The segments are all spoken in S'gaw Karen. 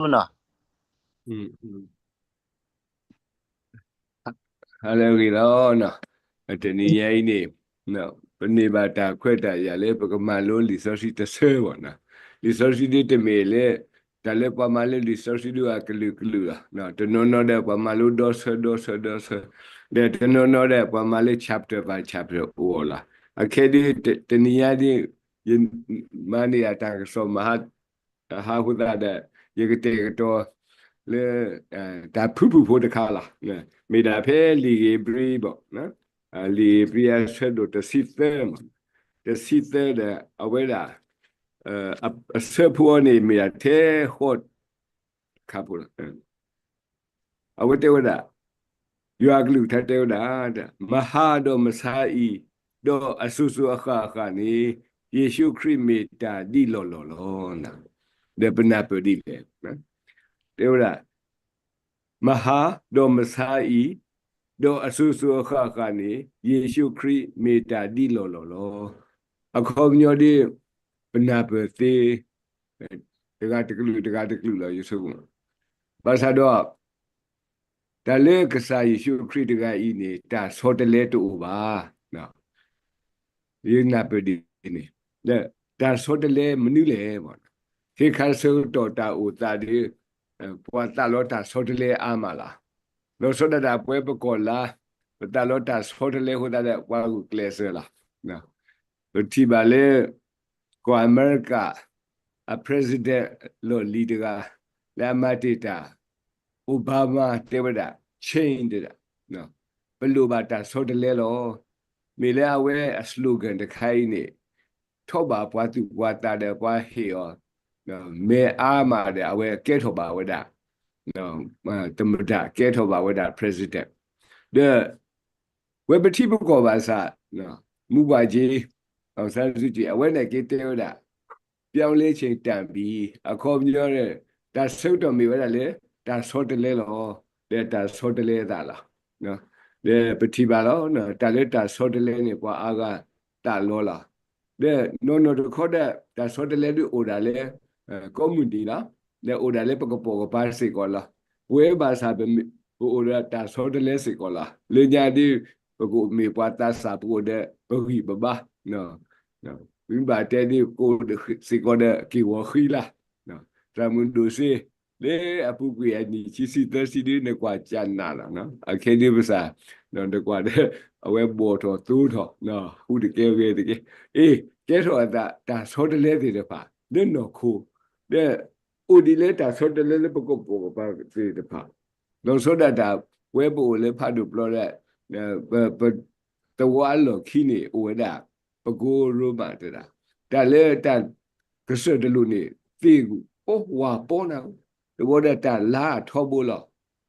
နီၤ ဟါလၢအဂ့ၤလီၤ. တနံၤညါအံၤန့ၣ် ပန့ၢ်ဘၣ်တၢ်ခွဲးတၢ်ယာ်လၢပကမၤလိလံာ်စီဆှံတဆၢဘၣ်နီၤ. လံာ်စီဆှံဒ်တမ့ၢ်လၢ တၢ်လၢပှၤမၤလိလံာ်စီဆှံဒ်အကလုာ်ကလုာ်လီၤ. တနီၤနီၤဒီးပှၤမၤလိဒီဆၢဒီဆၢဒီဆၢ, ဒီးတနီၤနီၤဒီးပှၤမၤလိ chapter by chapter အိၣ်အီၤလီၤ. အခဲဒ်တနံၤညါဒ် ယမၤန့ၢ်ယတၢ်ကစီၣ်မဟါ ဟးဃိသတးဒီး ယကတဲာ်ကတီၤလၢ တၢ်ဖုၣ်ဖုၣ်ဖိတခါလီၤ. မ့ၢ်ဒၣ်ဖဲလံာ်ဧ့ၤဘြံၤဘၣ်, လံာ်ဧ့ၤဘြံၤအဆၢဒိၣ်တဆံသၢမး, တဆံသၢဒီး အဝဲဒၣ် အဆၢဖိအီၤန့ၣ် မ့ၢ်ဒၣ်ထဲဃီတခါဖိလီၤ. အဝဲတဲဝဲဒၣ်, ယွၤအကလုၢ်ကထါတဲဝဲဒၣ်, မဟါဒီးမဆါအံၤ, ဒီးအစိၤစိၤအဃၣ်ဃၣ်န့ၣ်, ယ့ၣ်ၡူးခရံာ်မ့ၢ်တၢ်ဒ်လီၢ်လီၢ်လီၤ. ဒီးပနၢ်ပၢၢ်ဒ်လဲၣ်, တဲဝဲဒၣ်, မဟါဒီးမဆါအံၤ, ဒီးအစိၤစိၤအဃၣ်ဃၣ်န့ၣ်, ယ့ၣ်ၡူးခရံာ်မ့ၢ်တၢ်ဒ်လီၢ်လီၢ်လီၤ. အခီပညီဒ် ပနၢ်ပၢၢ်သ့ တဂၤတကလုာ် တဂၤတကလုာ်လီၤ ယဆိကမိၣ်. ဘၣ်ဆၣ်ဒီး တၢ်လၢကစၢ်ယ့ၣ်ၡူးခရံာ်တဂၤအံၤန့ၣ် တၢ်ဆီတလဲတအိၣ်ဘၣ်. ယနၢ်ပၢၢ်ဒ်န့ၣ်, တၢ်ဆီတလဲမနုၤလဲၣ်. ခ့ခါဆၢကတီၢ်တၢ်အိၣ်သးဒီး ပှၤသးလီတၢ်ဆီတလဲအါမးလီၤ. လီၤဆီဒၣ်တၢ်ပဝဲပကီၢ်လါ ပသးလီတၢ်ဆီတလဲအဃိသတးဒီး ပှၤဂုာ်ကျဲးစၢးလီၤ. ပထံၣ်ဘၣ်လၢ ကီၢ်အမဲရကၤ အ president လီၢ်လံၤတဂၤ လၢအမၤတ့ၢ်တၢ် Obama တဲဝဲဒၣ် change တဲဒၣ်, ပလိၣ်ဘၣ်တၢ်ဆီတလဲလီၤ. မ့ၢ်လၢအဝဲအ slogan တခါအံၤန့ၣ် ထီၣ်ဘၣ်ပှၤသူၣ်ပှၤသးဒီးပှၤဟ့ၣ်အီၤ မဲအါမးဒီး အဝဲကဲထီၣ်ဘၣ်ဝဲဒၣ် သမ္မတ ကဲထီၣ်ဘၣ်ဝဲဒၣ် president ဒီး ဝဲပထံပကီၢ်ဘၣ်ဆၣ် မူဘၣ်က့ၤ အောင်ဆန်းစုကြည် အဝဲန့ၣ်က့ၤတဲဝဲဒၣ် ပြောင်းလဲချိန်တန်ပြီ အခီပညီ တၢ်ဆၢကတီၢ်မ့ၢ်ဝဲဒၣ်လၢ တၢ်ဆီတလဲလီၤ. ဒီးတၢ်ဆီတလဲအသးလီၤ. ဒီးပထံၣ်ဘၣ်လီၤ တၢ်လၢတၢ်ဆီတလဲန့ၣ် ပှၤအါဂၤသးလီလီၤ. ဒီးနီၢ်နီၢ်တခီဒီး တၢ်ဆီတလဲဒ်အိၣ်ဒၣ်လၢ ကိးမုၢ်နံၤလီၤ. ဒီးအိၣ်ဒၣ်လၢပကပိာ်ကပၤစ့ၢ်ကီးလီၤ. ပဝဲဘၣ်ဆၣ် ပအိၣ်ဒီးတၢ်ဆီတလဲစ့ၢ်ကီးလီၤ. လၢညါဒ် ပကမ့ၢ်ပှၤသးစၢ် ပအိၣ်ဒီးပဂံၢ်ပဘါ မ့ၢ်ဘၣ်တဲဒ် ပကအိၣ်စ့ၢ်ကီးဒီးက့ၢ်ဂီၤဃံလၤ သရၣ်မုၣ်ဒိၣ်စ့ လၢအပူၤကွံာ်အနံၣ်ခံဆံသၢဆံဒ်နကွၢ်ကနးလီၤ. အခဲဒ်ပစၢ် နကွၢ်ဒီး အဝဲဘီၣ်ထီၣ်သိထီၣ် ဟူးတကဲဂဲၤတကဲ အ့ ကဲထီၣ်အသးတၢ်ဆီတလဲသ့ၣ်တဖၣ် လၢနီၢ်ခိ ဒီး အိၣ်ဒ်လၢတၢ်ဆီတလဲလၢပကပိာ်ကပၤသ့ၣ်တဖၣ် လီၤဆီဒၣ်တၢ် ပဝဲပအိၣ်လၢဖးဒိၣ်ပျီဒီး ပသဝီအလီၢ်ခံန့ၣ် အိၣ်ဝဲဒၣ် ပကိရိမးတဒၣ် တၢ်လၢတၢ်ကစၢၢ်တလိာ်န့ၣ် သ့ၣ်ဂူာ် အိၣ်ဝးပီနၤ တဘျီဒီးတၢ်လါအထီဘိလီၤ.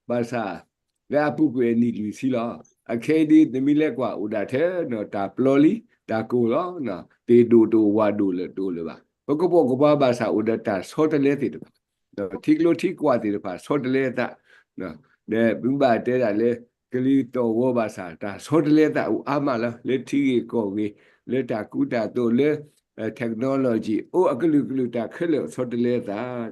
ဘၣ်ဆၣ် လၢအပူၤကွံာ်အနံၣ်လွံၢ်ဆံလီၤ. အခဲအံၤဒ် နမ့ၢ်လဲၤကွၢ်အိၣ်ဒၣ်ထဲနီၤ တၢ်ပျီလံ တၢ်ကိၢ်လီၤ သ့ၣ်ဒိၣ်တအိၣ်ဝးဒိၣ်လၢတအိၣ်လၢၤဘၣ်. ပကပိာ်ကပၤဘၣ်ဆၣ်အိၣ်ဒီးတၢ်ဆီတလဲသ့ၣ်တဖၣ် ထံကျိထံကွၢ်သ့ၣ်တဖၣ် ဆီတလဲအသး ဒီးမ့ၢ်ဘၣ်တဲဒၣ်လၢ ကလံၤသီၣ်ဂီၤဘၣ်ဆၣ် တၢ်ဆီတလဲသးအိၣ်အါမးလီၤ. လၢထံဂ့ၢ်ကီၢ်ဂ့ၢ် လၢတၢ်ကူတၢ်သိးလၢ technology အိၣ်အကလုာ်ကလုာ်တၢ်ခဲလၢာ်ဆီတလဲသး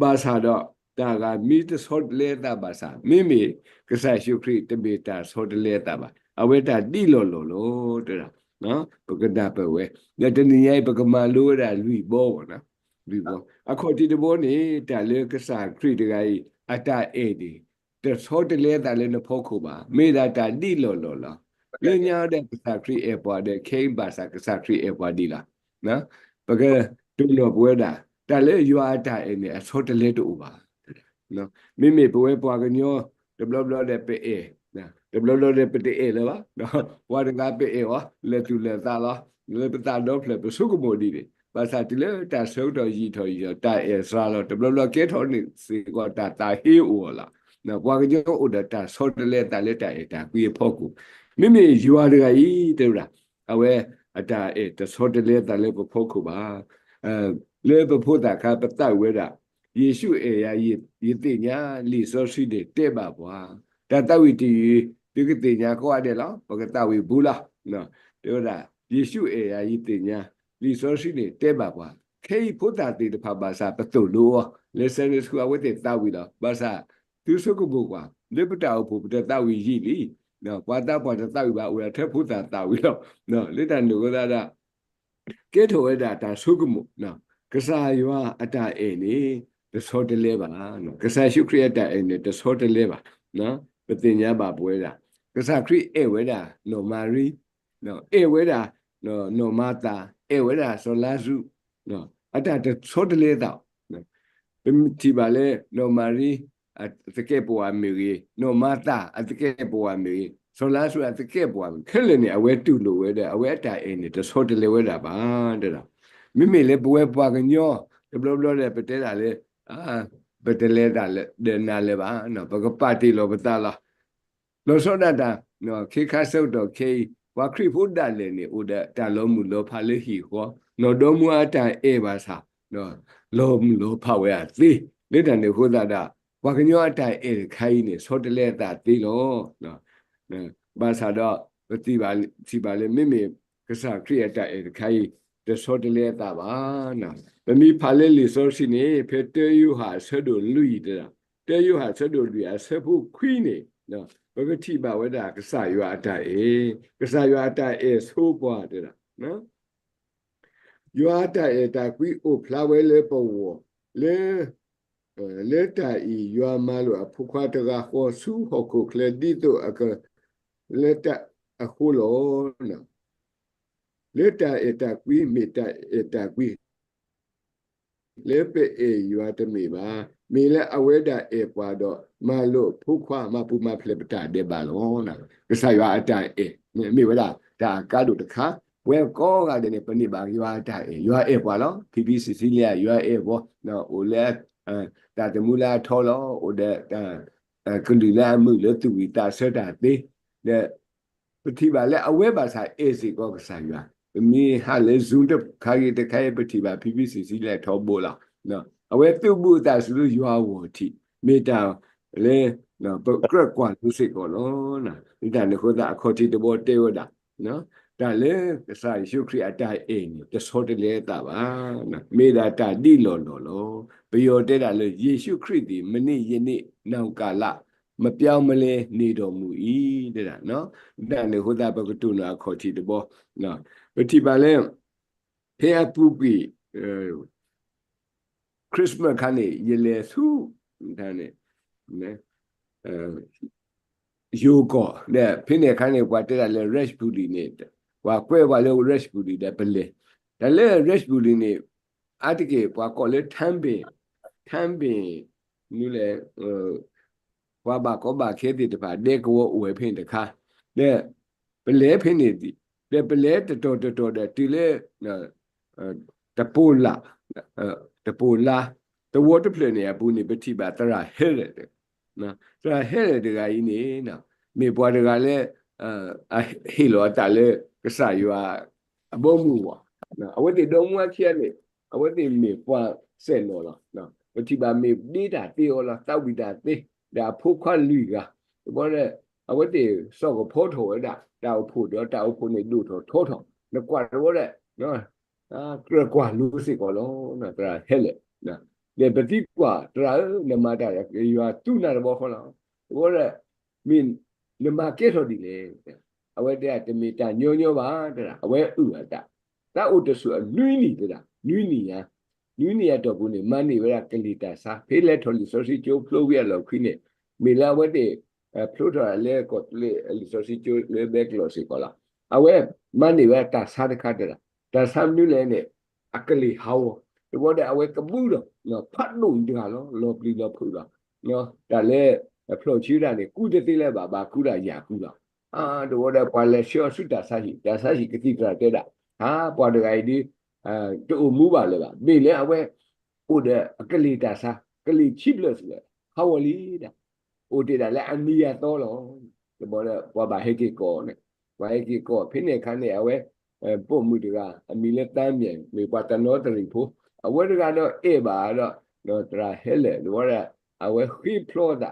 ဘၣ်ဆၣ်ဒီး တၢ်ဂၤမ့ၢ်တဆီတလဲသးဘၣ်ဆၣ် မ့မ့ၢ်ကစၢ်ယ့ၣ်ၡူးခရံာ်တမ့ၢ်တၢ်ဆီတလဲသးဘၣ်. အဝဲတၢ်ဒ်လီၢ်လီၢ်လီၤ တဲဒၣ် ပကနၢ်ပၢၢ်ဝဲ ဒီးတနံၤညါအံၤ ပကမၤလိဝဲဒၣ်လွံၢ်ဘီဘၣ်နီၤ လွံၢ်ဘီ အခီၣ်ထံးတဘီန့ၣ် တၢ်လၢကစၢ်ခရံာ်တဂၤအံၤ အတၢ်အဲၣ်န့ၣ် တဆီတလဲသးလၢနဖီခိၣ်ဘၣ်. မ့ၢ်ဒၣ်တၢ်ဒ်လီၢ်လီၢ်လီၤ. လၢညါဒီးကစၢ်ခရံာ်အဲၣ်ပှၤဒီး ခဲအံၤဘၣ်ဆၣ် ကစၢ်ခရံာ်အဲၣ်ပှၤဒံးလီၤ. ပကတိၢ်နီၣ်ပဝဲဒၣ် တၢ်လၢယွၤအတၢ်အဲၣ်န့ၣ် အဆီတလဲတအိၣ်ဘၣ်. မ့မ့ၢ်ပဝဲပှၤကညီ တဘျီဘျီဒီးပအဲၣ် တဘျီဘျီဒီးပတအဲၣ်လၢၤဘၣ်. ပှၤတဂၤပအဲၣ်အီၤ လၢာ်သူၣ်လၢာ်သးလီၤ. လၢပသးဒီဖျၢၣ် ပဆိကမိၣ်ဒ်န့ၣ် ဘၣ်ဆၣ်တုၤလၢတၢ်ဆၢကတီၢ်ယံာ်ထီၣ်ယံာ်ထီၣ် တၢ်အဲၣ်စှၤလီၤ. တဘျီဘျီကဲထီၣ်န့ၣ်စ့ၢ်ကီး တၢ်သးဟ့အိၣ်အီၤလီၤ. ပှၤကညီအိၣ်ဒီးတၢ်ဆီတလဲသးလၢတၢ်အဲၣ်တၢ်ကွံအဖီခိၣ် မ့မ့ၢ်ယွၤတဂၤအံၤ တဲဝဲဒၣ် အဝဲအတၢ်အဲၣ်တဆီတလဲသးလၢပဖီခိၣ်ဘၣ်. လၢပဖိသၣ်ခါ ပသးဝံၣ်ဝဲဒၣ် ယ့ၣ်ၡူးအဲၣ်ယၤ ယသ့ၣ်ညါ လံာ်စီဆှံန့ၣ်တဲဘၣ်ပှၤ တၢ်သးဝံၣ်တယုၢ် သုကသ့ၣ်ညါကိးဂၤဒဲးလီၤ. ပကသးဝံၣ်ဘူးလီၤ. တဲဝဲဒၣ် ယ့ၣ်ၡူးအဲၣ်ယၤ ယသ့ၣ်ညါ လံာ်စီဆှံန့ၣ်တဲဘၣ်ပှၤ ခဲအံၤဖိသၣ်သ့ၣ်တဖၣ်ဘၣ်ဆၣ် ပသိၣ်လိအီၤ လၢ Sunday School အဝဲသ့ၣ်သးဝံၣ်လီၤ. ဘၣ်ဆၣ် သုဆိကမိၣ်ကွၢ် လၢပတၢ်အိၣ်ဖှိၣ်ပတသးဝံၣ်ယံာ်လံ, ပှၤသးပှၢ်တသးဝံၣ်ဘၣ် အိၣ်ဒၣ်ထဲဖိသၣ်သးဝံၣ်လီၤ. လၢတၢ်န့ၣ်အဃိသတးဒီး ကဲထီၣ်ဝဲဒၣ်တၢ်ဆိကမိၣ်, ကစၢ်ယွၤအတၢ်အဲၣ်န့ၣ် တဆီတလဲဘၣ်, ကစၢ်ယ့ၣ်ၡူးခရံာ်အတၢ်အဲၣ်န့ၣ် တဆီတလဲဘၣ်. ပသ့ၣ်ညါဘၣ်ပဝဲဒၣ် ကစၢ်ခရံာ်အဲၣ်ဝဲဒၣ်နီၢ်မၤရံ, အဲၣ်ဝဲဒၣ်နီၢ်မၤသၤ, အဲၣ်ဝဲဒၣ်စီၤလါစရူး, အတၢ်တဆီတလဲသး. ပထံၣ်ဘၣ်လၢနီၢ်မၤရံ အသကဲာ်ပဝးမ့ၢ်ဂ့ၤ, နီၢ်မၤသၤအသကဲာ်ပဝးမ့ၢ်ဂ့ၤ, စီၤလါစရူးအသကဲာ်ပဝးမ့ၢ်ဂ့ၤ, ခဲလၢာ်န့ၣ် အဝဲတူၢ်လိာ်ဝဲဒီး အဝဲအတၢ်အဲၣ်န့ၣ် တဆီတလဲဝဲဒၣ်ဘၣ်. မ့မ့ၢ်လၢပဝဲပှၤကညီ တဘျီဘျီဒီး ပတဲဒၣ်လၢ ပတလဲၤတၢ်ဒီးနၤလၢၤဘၣ်, ပကပာ်တ့ၢ်လီၤပသးလီၤ. လီၤဆီဒၣ်တၢ် ခ့ခါဆၢကတီၢ်ခဲအံၤ ပှၤခရံာ်ဖိဒၣ်လဲာ်န့ၣ် အိၣ်ဒီးတၢ်လီၤမုၢ်လီၤဖးလၢဟံၣ်ဃီ, နီၢ်ဒီမါအတၢ်အဲၣ်ဘၣ်ဆၣ် လီၤမုၢ်လီၤဖးဝဲအသ့. လၢတၢ်န့ၣ်အဃိသတးဒီး ပှၤကညီအတၢ်အဲၣ်တခါအံၤန့ၣ် ဆီတလဲအသးသ့လီၤ. ဘၣ်ဆၣ်ဒီး ပထံၣ်ဘၣ်လၢ မ့မ့ၢ်ကစၢ်ခရံာ်အတၢ်အဲၣ်တခါအံၤ တဆီတလဲအသးဘၣ်. ပမ့ၢ်ဖးလၢလံာ်စီဆှံန့ၣ် ဖဲတၢယိၤဟၣ်အဆၢဒိၣ်လွံၢ်တဲဒၣ်, တၢယိၤဟၣ်အဆၢဒိၣ်လွံၢ်အဆၢဖိခွံန့ၣ် ပကထံၣ်ဘၣ်ဝဲဒၣ်ကစၢ်ယွၤအတၢ်အဲၣ်, ကစၢ်ယွၤအတၢ်အဲၣ်ဆိပှၤတဲဒၣ် ယွၤအတၢ်အဲၣ်တၢ်ကွံအိၣ်ဖျါဝဲလၢပဂီၢ်, လၢ လၢတၢ်အံၤ ယွၤမၤလိာ်အဖိခွါတဂၤဃီဆူဟီၣ်ခိၣ်ချၢ ဒ်သိးအက လၢတၢ်အဃိလီၤ. လၢတၢ်အဲၣ်တၢ်ကွံ မ့ၢ်တၢ်အဲၣ်တၢ်ကွံ လၢပအဲၣ်ယွၤတမ့ၢ်ဘၣ်, မ့ၢ်လၢအဝဲဒၣ်အဲၣ်ပှၤဒီး မၤလိာ်အဖိခွါ မၤပူၤမၤဖျဲးပတၢ်ဒဲးဘးလီၤ. ကစၢ်ယွၤအတၢ်အဲၣ် မ့ၢ်ဝဲဒၣ်တၢ်အကါဒိၣ်တခါ, ပဝဲကိးဂၤဒဲးန့ၣ် ပန့ၢ်ဘၣ်ယွၤအတၢ်အဲၣ်, ယွၤအဲၣ်ပှၤလီၤ. ဖံဖံစံးစံးလံ ယွၤအဲၣ်ပှၤ, အိၣ်လၢ တၢ်သမူလၢအထီလီၤ, အိၣ်ဒီး ကလုာ်လၢအမုာ်လၢသူၣ်ဝံၣ်သးဆၢတၢ်သ့, ဒီး ပထံၣ်ဘၣ်လၢအဝဲဘၣ်ဆၣ်အဲၣ်စ့ၢ်ကီးကစၢ်ယွၤ, ပမ့ၢ်ဟးလၢ Zoom တခါဂ့ၤတခါဂ့ၤ ပထံၣ်ဘၣ်ဖံဖံစံးစံးလၢထီဘိလီၤ. အဝဲသုးဘူးအသးဆူလၢယွၤအဂီၢ်ထံး, မ့ၢ်တၢ်လၢ ပကြၢးကွၢ်လိစ့ၢ်ကီးလီၤ. လၢတၢ်န့ၣ်အဃိသတး အခီၣ်ထံးတဘီတဲဝဲဒၣ် တၢ်လၢကစၢ်ယ့ၣ်ၡူးခရံာ်အတၢ်အဲၣ်န့ၣ် တဆီတလဲအသးဘၣ်. မ့ၢ်ဒၣ်တၢ်ဒ်လီၢ်လီၢ်လီၤ. ပယီၤတဲဒၣ်လၢ ယေရှုခရစ်သည် မနေ့ ယနေ့ နောင်ကာလ မပြောင်းမလဲနေတော်မူ၏, တဲဒၣ်. တၢ်န့ၣ်အဃိသတး ပကတိၢ်နီၣ်အခီၣ်ထံးတဘီ, ပထံၣ်ဘၣ်လၢ ဖဲအပူၤကွံာ် Christmas ခါန့ၣ် ယလဲၤဆူ တၢ်န့ၣ် ယိၤကီၢ်ဒီး ဖဲန့ၣ်အခါန့ၣ် ပှၤတဲဒၣ်လၢ Rajbuli န့ၣ် ပှၤကွဲပှၤလၢ Rajbuli ဒီးပလဲၤ, တၢ်လၢ Rajbuli န့ၣ် အါတက့ၢ်ပှၤကိးလၢ Thambin, Thambin နုလဲၣ် ပှၤဘၣ်ကီဘၣ်ခဲသ့ၣ်တဖၣ် ဒဲကဝီၤအိၣ်ဝဲဖဲန့ၣ်တခါ, ဒီး ပလဲၤဖဲန့ၣ်, ဒီးပလဲၤတတီၤတတီၤဒီးတုၤလၢ တပိာ်လါ, တပိာ်လါ, သဝီတဖျၢၣ်န့ၣ်အပူၤန့ၣ် ပထံၣ်ဘၣ်သရၣ်ဟဲလၢာ်, သရၣ်ဟဲလၢာ်တဂၤအံၤန့ၣ် မ့ၢ်ပှၤတဂၤလၢ အဟ့ၣ်လီၤအသးလၢကစၢ်ယွၤအဘီအမုၢ်အဂီၢ်, အဝဲသ့ၣ်ဒီမါဝၤခံဂၤန့ၣ် အဝဲသ့ၣ်မ့ၢ်ပှၤစဲၣ်နီၤလီၤ. ပထံၣ်ဘၣ်မ့ၢ်ဒ့တၢ်သ့အီၤလီၤ, သးဝံၣ်တၢ်သ့, ဒီးအဖိခွါလွံၢ်ဂၤ, တဘျီဒီး အဝဲသ့ၣ်စိာ်ကဖီထီၣ်ဝဲဒၣ် တၢ်အိၣ်ဖှိၣ်ဒီးတၢ်အိၣ်ဖှိၣ်န့ၣ်ဒိၣ်ထီၣ်ထီထီၣ်, နကွၢ်တဘျီဒီး ကြၢးကွၢ်လိစ့ၢ်ကီးလီၤ. သရၣ်ဟဲလၢာ်, ဒီးပသံကွၢ်သရၣ်ဧၢ, နမၤတၢ်ဒီး ယွၤသူနၤတဘျီဃီလီၤ. တဘျီဒီး မ့ၢ်နမၤကဲထီၣ်ဒ်လဲၣ်, အဝဲတဲ တမ့ၢ်တၢ်ညီညီဘၣ်, တဲဒၣ် အဝဲအုၣ်အသး, သးအိၣ်တဆူၣ်အနွံနံၣ်တဲဒၣ်, နွံနံၣ်ညါ, နွံနံၣ်အတီၢ်ပူၤန့ၣ် မၤန့ၢ်ဝဲဒၣ်ကလံၤတၢ်ဆါ, ဖဲလဲၤထီၣ်လံာ်စီဆှံကၠိဖျိဝံၤအလီၢ်ခံန့ၣ်, မ့ၢ်လၢအဝဲသ့ၣ် ဖျိထီၣ်လၢကီၢ်သူလ့ၤလံာ်စီဆှံကၠိလၢဘဲကလီၢ်စ့ၢ်ကီးလီၤ. အဝဲမၤန့ၢ်ဝဲဒၣ်တၢ်ဆါတခါတဲဒၣ်, တၢ်ဆါမနုၤလဲၣ်န့ၣ် အကလံၤဟးဂီၤ, တဘျီဒီးအဝဲကဘူးဒီး ဖးဒိၣ်တဂၤလီၤ, လီၤပျံၤလီၤဖုးလီၤ. တၢ်လၢ ဖျိဆံတၢ်န့ၣ် ကူတသ့လၢၤဘၣ်, ဘၣ်ကူဒီးယၤကူလီၤ. တဘျီဒီးပှၤလဲၤဆှၢအီၤဆူတၢ်ဆါဟံၣ်, တၢ်ဆါဟံၣ်ကသံၣ်သရၣ်တဲဒၣ်, ဟါ, ပှၤတဂၤအံၤဒ် တအိၣ်မူဘၣ်လၢၤဘၣ်, မ့ၢ်လၢအဝဲ အိၣ်ဒီးအကလံၤတၢ်ဆါ, ကလံၤခံဖျၢၣ်စ့ၢ်ကီး, ဟးဂီၤလံဒၣ်, အိၣ်တ့ၢ်ဒၣ်လၢအနံၤအသီလီၤ. တဘျီဒီးပှၤဘၣ်ဟဲက့ၤကိးန့ၣ်, ပှၤဟဲက့ၤကိး ဖဲန့ၣ်အခါန့ၣ် အဝဲ ပိာ်မုၣ်တဂၤ အမံၤလၢသါမၠဲၣ် မ့ၢ်ပှၤတနီသရံၣ်ဖိ, အဝဲတဂၤဒီးအဲၣ်ဘၣ်ဒီး သရၣ်ဟဲလၢာ် တဘျီဒီး အဝဲဃ့ဖျီသး, ပှၤတဲ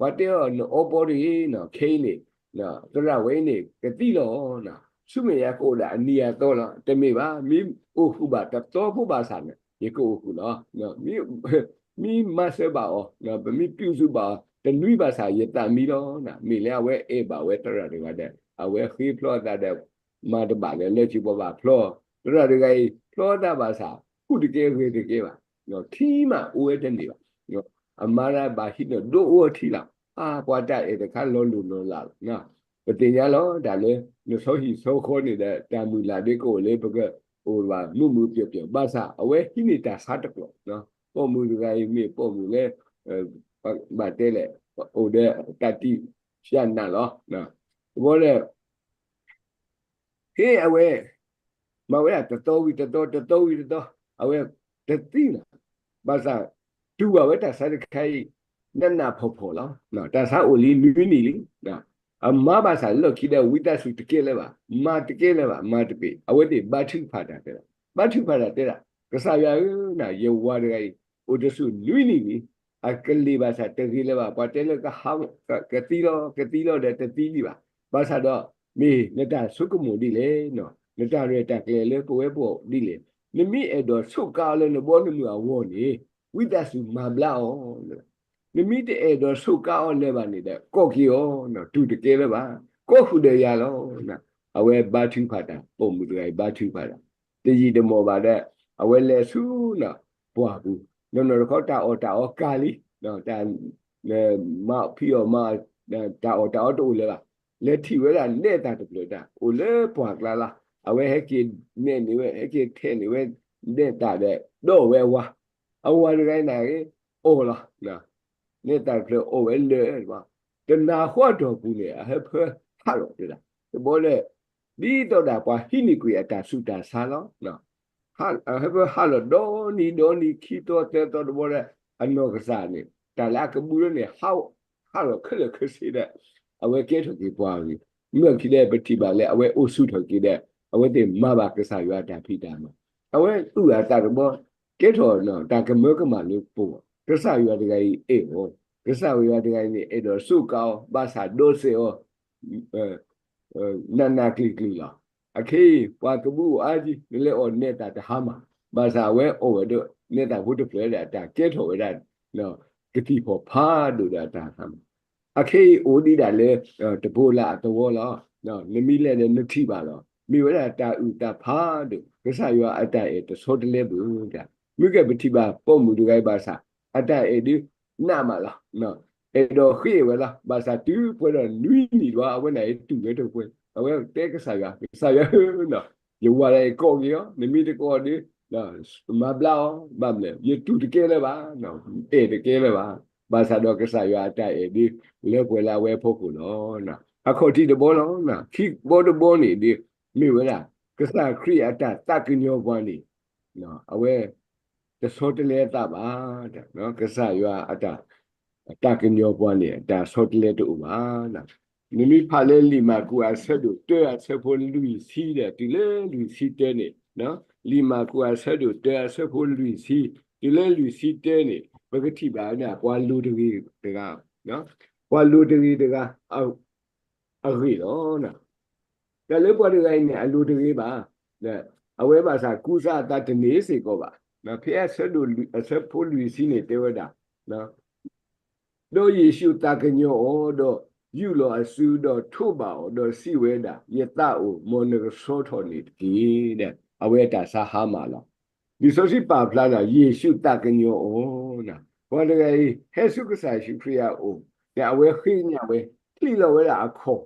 အီၤ နအီပီတဂ့ၤနီၤ, ခဲအံၤန့ၣ် သရၣ်ဝဲအံၤန့ၣ် ကသံလီၤ. ဆူမဲာ်ညါကအိၣ်ဒၣ်အနံၤအသီလီၤ. တမ့ၢ်ဘၣ်, မ့ၢ်အိၣ်ဃုာ်ဘၣ်တသီဖိဘၣ်ဆၣ်န့ၣ် ယကအိၣ်ဃုာ်လီၤ. မ့ၢ်မၤစၢၤဘၣ်အီၤ, ပမ့ၢ်ပြုစုဘၣ်အီၤ တနွံဘၣ်ဆၣ် ယသးမံလီၤ. မ့ၢ်လၢအဝဲအဲၣ်ဘၣ်ဝဲသရၣ်တဂၤဒီး အဝဲဃ့ဖျီအသးဒီး မၤတဘၣ်လၢလၢခံပှၤဘၣ်ဖျီ, သရၣ်တဂၤအံၤ ဖျီအသးဘၣ်ဆၣ် ဃူတကဲဂဲၤတကဲဘၣ်, ထံမးအိၣ်ဝဲတန့ၢ်ဘၣ်. အမါဒၣ်ဘၣ်ဟံးန့ၢ်ဒိအိၣ်ထံလီၤ. အါ ပှၤတၢ်အဲၣ်တခါလီၤလိၢ်လီၤလးလီၤ. ပသ့ၣ်ညါလီၤ တၢ်လၢနဆီဟံၣ်ဆီဃီန့ၣ်ဒီး တၢ်မုၢ်လၢ်ဒ်ကအိၣ်လၢပကအိၣ်ဘၣ်မုာ်မုာ်ပျီၢ်ပျီၢ် ဘၣ်ဆၣ် အဝဲဟံးန့ၢ်တၢ်ဆါတကျိာ်, ပိာ်မုၣ်တဂၤအံၤမ့ၢ်ပိာ်မုၣ်လၢ ဘၣ်တဲလဲၣ် အိၣ်ဒီးတၢ်တံၢ်ဖျးနးလီၤ. တဘျီဒီး ဟ့ၣ်အဝဲ မၤဝဲဒၣ်တသီဝံၤတသီ တသီဝံၤတသီ အဝဲတသံလီၤ. ဘၣ်ဆၣ် တူၢ်ဘၣ်ဝဲတၢ်ဆါတခါအံၤ နးနးဖှီၣ်ဖှီၣ်လီၤ. တၢ်ဆါအိၣ်လံနွံနံၣ်လံ. အမါဘၣ်ဆၣ်လီၢ်ခံဒီး ဝံသးစူၤတကဲလၢၤဘၣ်, မၤတကဲလၢၤဘၣ်, မၤတပ့ၤ, အဝဲသ့ၣ်ဘါထုကဖၣ်တၢ်တဲဒၣ်, ဘါထုကဖၣ်တၢ်တဲဒၣ်, ကစၢ်ယွၤဧၢ, ယဝၤတဂၤအံၤ အိၣ်တဆူၣ်နွံနံၣ်လံ အကလ့ၢ်ဘၣ်ဆၣ်တဂ့ၤလၢၤဘၣ်, ပှၤတဲလၢကဟး ကသံလီၤ ကသံလီၤဒီးတသံလံဘၣ်. ဘၣ်ဆၣ်ဒီး မ့ၢ်နတၢ်ဆိကမိၣ်ဒ်လဲၣ်, နတၢ်ရဲၣ်တၢ်ကျဲၤလၢပဝဲပဂီၢ်ဒ်လဲၣ်. နမ့ၢ်အဲၣ်ဒိးဆိးကါအီၤလၢနဘီနမုၢ်အဂီၢ်န့ၣ် ဝံသးစူၤမၤဘျါအီၤ. နမ့ၢ်တအဲၣ်ဒိးဆိးကါအီၤလၢၤဘၣ်န့ၣ်ဒီး ကိးက့ၤအီၤ, တူၢ်တကဲလၢၤဘၣ်, ကိးဃုာ်ဒီးယၤလီၤ. အဝဲဘါထုကဖၣ်တၢ်, ပိာ်မုၣ်တဂၤအံၤဘါထုကဖၣ်တၢ်, တယံာ်တမီၢ်ဘၣ်ဒီး အဝဲလဲၤဆူ ပှၢ်ပူၤ, နီၢ်နီၢ်တခီတၢ်အီၣ်တၢ်အီကၤလံ, တၢ် မၤဖံးအီၣ်မၤ တၢ်အီၣ်တၢ်အီတအိၣ်လၢၤဘၣ်. လဲၤထံၣ်ဝဲဒၣ်နဲၣ်သၣ်တဖျၢၣ်တၢ် အိၣ်လၢပှၢ်ကျါလီၤ. အဝဲဟဲက့ၤနဲၣ်န့ၢ်ဝဲ ဟဲက့ၤထဲးန့ၢ်ဝဲနဲၣ်သၣ်ဒီး ဒီးဝဲအဝၤ, အဝၤတဂၤအံၤန့ၣ် အီၣ်လီၤ. နဲၣ်သၣ်တဖျၢၣ်အီၣ်ဝဲလၢာ်, တနၤဃီအတီၢ်ပူၤန့ၣ် အဟၢဖၢဟးလီၤတဲဒၣ်, တဘျီဒီး ဒ်သိးဒၣ်ပှၤဟံးန့ၢ်ကွံာ်အတၢ်ဆူးတၢ်ဆါလီၤ. အဟၢဖၢဟးလီၤဒီနံၤဒီနံၤ ခံသီသၢသီတဘျီဒီး အနီၢ်ကစၢ်န့ၣ် တၢ်လၢအကဘူးလၢန့ၣ် ဟးလီၤခဲလၢာ်ခဲဆ့ဒီး အဝဲကဲထီၣ်က့ၤပှၤဂ့ၤ, မ့ၢ်အခံဒီး ပထံၣ်ဘၣ်လၢအဝဲအိၣ်ဆူၣ်ထီၣ်က့ၤဒီး အဝဲသ့ၣ်မၤဘၣ်ကစၢ်ယွၤအတၢ်ဖံးတၢ်မၤ, အဝဲအုၣ်အသးတဘျီ ကဲထီၣ်တၢ်ကမၢကမၣ်လၢပဂီၢ်, ကစၢ်ယွၤတဂၤအံၤအဲၣ်အီၤ, ကစၢ်ယွၤတဂၤအံၤန့ၣ် အဲၣ်ဒိးဆိးကါအီၤ ဘၣ်ဆၣ်ဒိးစဲးအီၤ နးနးကျံၤကျံၤလီၤ. အခဲအံၤ ပှၤကဘူးအိၣ်အါကံ, နလဲၤအီၣ်နဲၣ်သၣ်တဟါမၢ်, ဘၣ်ဆၣ်အဝဲအီၣ်ဝဲဒၣ်နဲၣ်သၣ်ဖိတဖျၢၣ်ဒီး အတၢ်ကဲထီၣ်ဝဲဒၣ် ကသံၣ်ဖီၣ်ဖးဒိၣ်ဒီးအတၢ်ဟါမၢ်. အခဲအံၤအိၣ်ဒံးဒၣ်လၢ တပူၤလၢအသဝီလီၤ. နမ့ၢ်လဲၤဒီးနထံၣ်ဘၣ်လီၤ. မ့ၢ်ဝဲဒၣ်တၢ်အုၣ်သးဖးဒိၣ်, ကစၢ်ယွၤအတၢ်အဲၣ်တဆီတလဲဘၣ်တၢ်, မ့ၢ်ကဲပထံၣ်ဘၣ်ပိာ်မုၣ်တဂၤအံၤဘၣ်ဆၣ် အတၢ်အဲၣ်ဒုးနးမးလီၤ. အဲၣ်ဒိးဃ့ဝဲလီၤ. ဘၣ်ဆၣ်တုၤပှဲၤဒီးနွံနံၣ်ဘျီ အဝဲန့ၣ်တူၢ်ဝဲတပှဲၤ, အဝဲတဲကစၢ်ယွၤ, ကစၢ်ယွၤဧၢ, ယဝၤဒၣ်အံၤကိးက့ၤအီၤ, နမ့ၢ်တကိးဒီး မၤဘျါအီၤ, ဘၣ်မနုၤလဲၣ် ယတူၢ်တကဲလၢၤဘၣ်, အဲၣ်တကဲလၢၤဘၣ်. ဘၣ်ဆၣ်ဒီးကစၢ်ယွၤအတၢ်အဲၣ်ဒုး လၢပှဲၤလၢအဝဲအဖီခိၣ်လီၤ. အခီၣ်ထံးတဘီလီၤ. ခံဘီတဘီန့ၣ်ဒီး မ့ၢ်ဝဲဒၣ် ကစၢ်ခရံာ်အတၢ်သးကညီၤပှၤန့ၣ် အဝဲ တဆီတလဲအသးဘၣ်. ကစၢ်ယွၤအတၢ် အတၢ်ကညီၤပှၤန့ၣ် အတၢ်ဆီတလဲတအိၣ်ဘၣ်. နမ့ၢ်ဖးလၢလံာ်မၢ်ကူးအဆၢဒိၣ်တၢအဆၢဖိလွံၢ်ဆံဒီး တုၤလၢလွံၢ်ဆံတၢန့ၣ်, လံာ်မၢ်ကူးအဆၢဒိၣ်တၢအဆၢဖိလွံၢ်ဆံ တုၤလၢလွံၢ်ဆံတၢန့ၣ် ပကထံၣ်ဘၣ်န့ၣ် ပှၤလိၤတဂ့ၤတဂၤ, ပှၤလိၤတဂ့ၤတဂၤ အဂ့ၢ်လီၤ. တၢ်လၢပှၤတဂၤအံၤန့ၣ် အလိၤတဂ့ၤဘၣ်. အဝဲဘၣ်ဆၣ်ကူစါအသးတန့ၢ်စ့ၢ်ကီးဘၣ်. ဖဲအဆၢဒိၣ်လွံၢ် အဆၢဖိလွံၢ်ဆံန့ၣ်တဲဝဲဒၣ်, ဒီးယ့ၣ်ၡူးသးကညီၤအီၤ, ဒီးယူာ်လီၤအစု, ဒီးထိးဘၣ်အီၤ, ဒီးစံးဝဲဒၣ်, ယသးအိၣ်, မ်နကဆီထီၣ်န့ၣ်တက့ၢ်. အဝဲအတၢ်ဆါဟါမၢ်လီၤ. လံာ်စီဆှံပာ်ဖျါန့ၣ် ယ့ၣ်ၡူးသးကညီၤအီၤ, ပှၤတဂၤအံၤ ဟဲဆူကစၢ်ယ့ၣ်ၡူးခရံာ်အအိၣ်, ဒီးအဝဲဃ့ကညးဝဲ, ချံးလီၤဝဲဒၣ်အခီၣ်,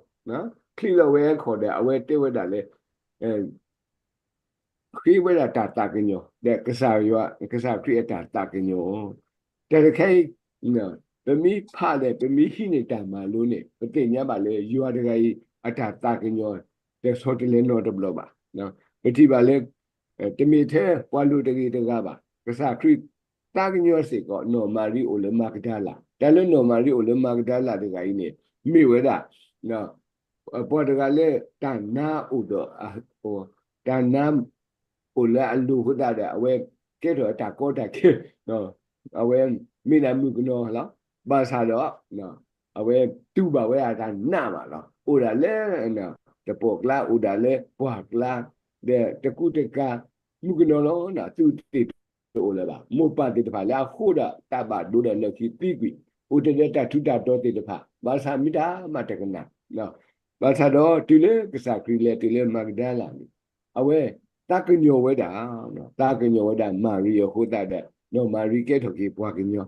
ချံးလီၤဝဲအခီၣ်ဒီး အဝဲတဲဝဲဒၣ်လၢ ဃ့ဝဲဒၣ်တၢ်သးကညီၤ, ဒီးကစၢ်ယွၤ ကစၢ်ခရံာ်အတၢ်သးကညီၤအီၤ. တၢ်တခါအံၤ ပမ့ၢ်ဖးဒီး ပမ့ၢ်ဟံးန့ၢ်တၢ်မၤလိန့ၣ် ပသ့ၣ်ညါဘၣ်လၢယွၤတဂၤအံၤ အတၢ်သးကညီၤ တဆီတလဲနီတဘျီဘၣ်. ပထံၣ်ဘၣ်လၢ တမ့ၢ်ထဲပှၤလိၤတဂ့ၤတဂၤဘၣ်. ကစၢ်ခရံာ်သးကညီၤစ့ၢ်ကီး နီၢ်မၤရံအိၣ်လၢမၤကဒၤလး, တၢ်လၢနီၢ်မၤရံအိၣ်လၢမၤကဒၤလးတဂၤအံၤန့ၣ် မ့ၢ်ဝဲဒၣ် ပှၤတဂၤလၢတၢ်နါအိၣ်ဒီး တၢ်နါအိၣ်လၢအလိၤအဃိသတးဒီး အဝဲကဲထီၣ်အတၢ်ကီတၢ်ခဲ, အဝဲမ့ၢ်ဒၣ်မုၣ်ကနီၤလီၤ. ဘၣ်ဆၣ်ဒီး အဝဲတူၢ်ဘၣ်ဝဲဒၣ်တၢ်နးမးလီၤ. အိၣ်ဒၣ်လၢ တပိာ်ကျါ အိၣ်ဒၣ်လၢပှၢ်ကျါ ဒီးတကူတကၤ မုၣ်ကနီၤလီၤ. သူၣ်တ့ၢ် တအိၣ်လၢၤဘၣ်. မိၢ်ပၢ်သ့ၣ်တဖၣ်လၢအဃိဒီးတၢ်ဘၣ်ဒိဒီးလၢၢ်ခံသံကွံာ်, အိၣ်တ့ၢ်ဒီးတၢ်ထူးတၢ်တီၤသ့ၣ်တဖၣ်, ဘၣ်ဆၣ်မ့ၢ်တၢ်မၤတကနၣ်, ဘၣ်ဆၣ်ဒီးတုၤလၢကစၢ်ခရံာ်လဲၤတုၤလၢမၤကဒၤလၤန့ၣ်, အဝဲသးကညီၤဝဲဒၣ်, သးကညီၤဝဲဒၣ်မၤရံအဃိသတးဒီး, မၤရံကဲထီၣ်က့ၤပှၤကညီ,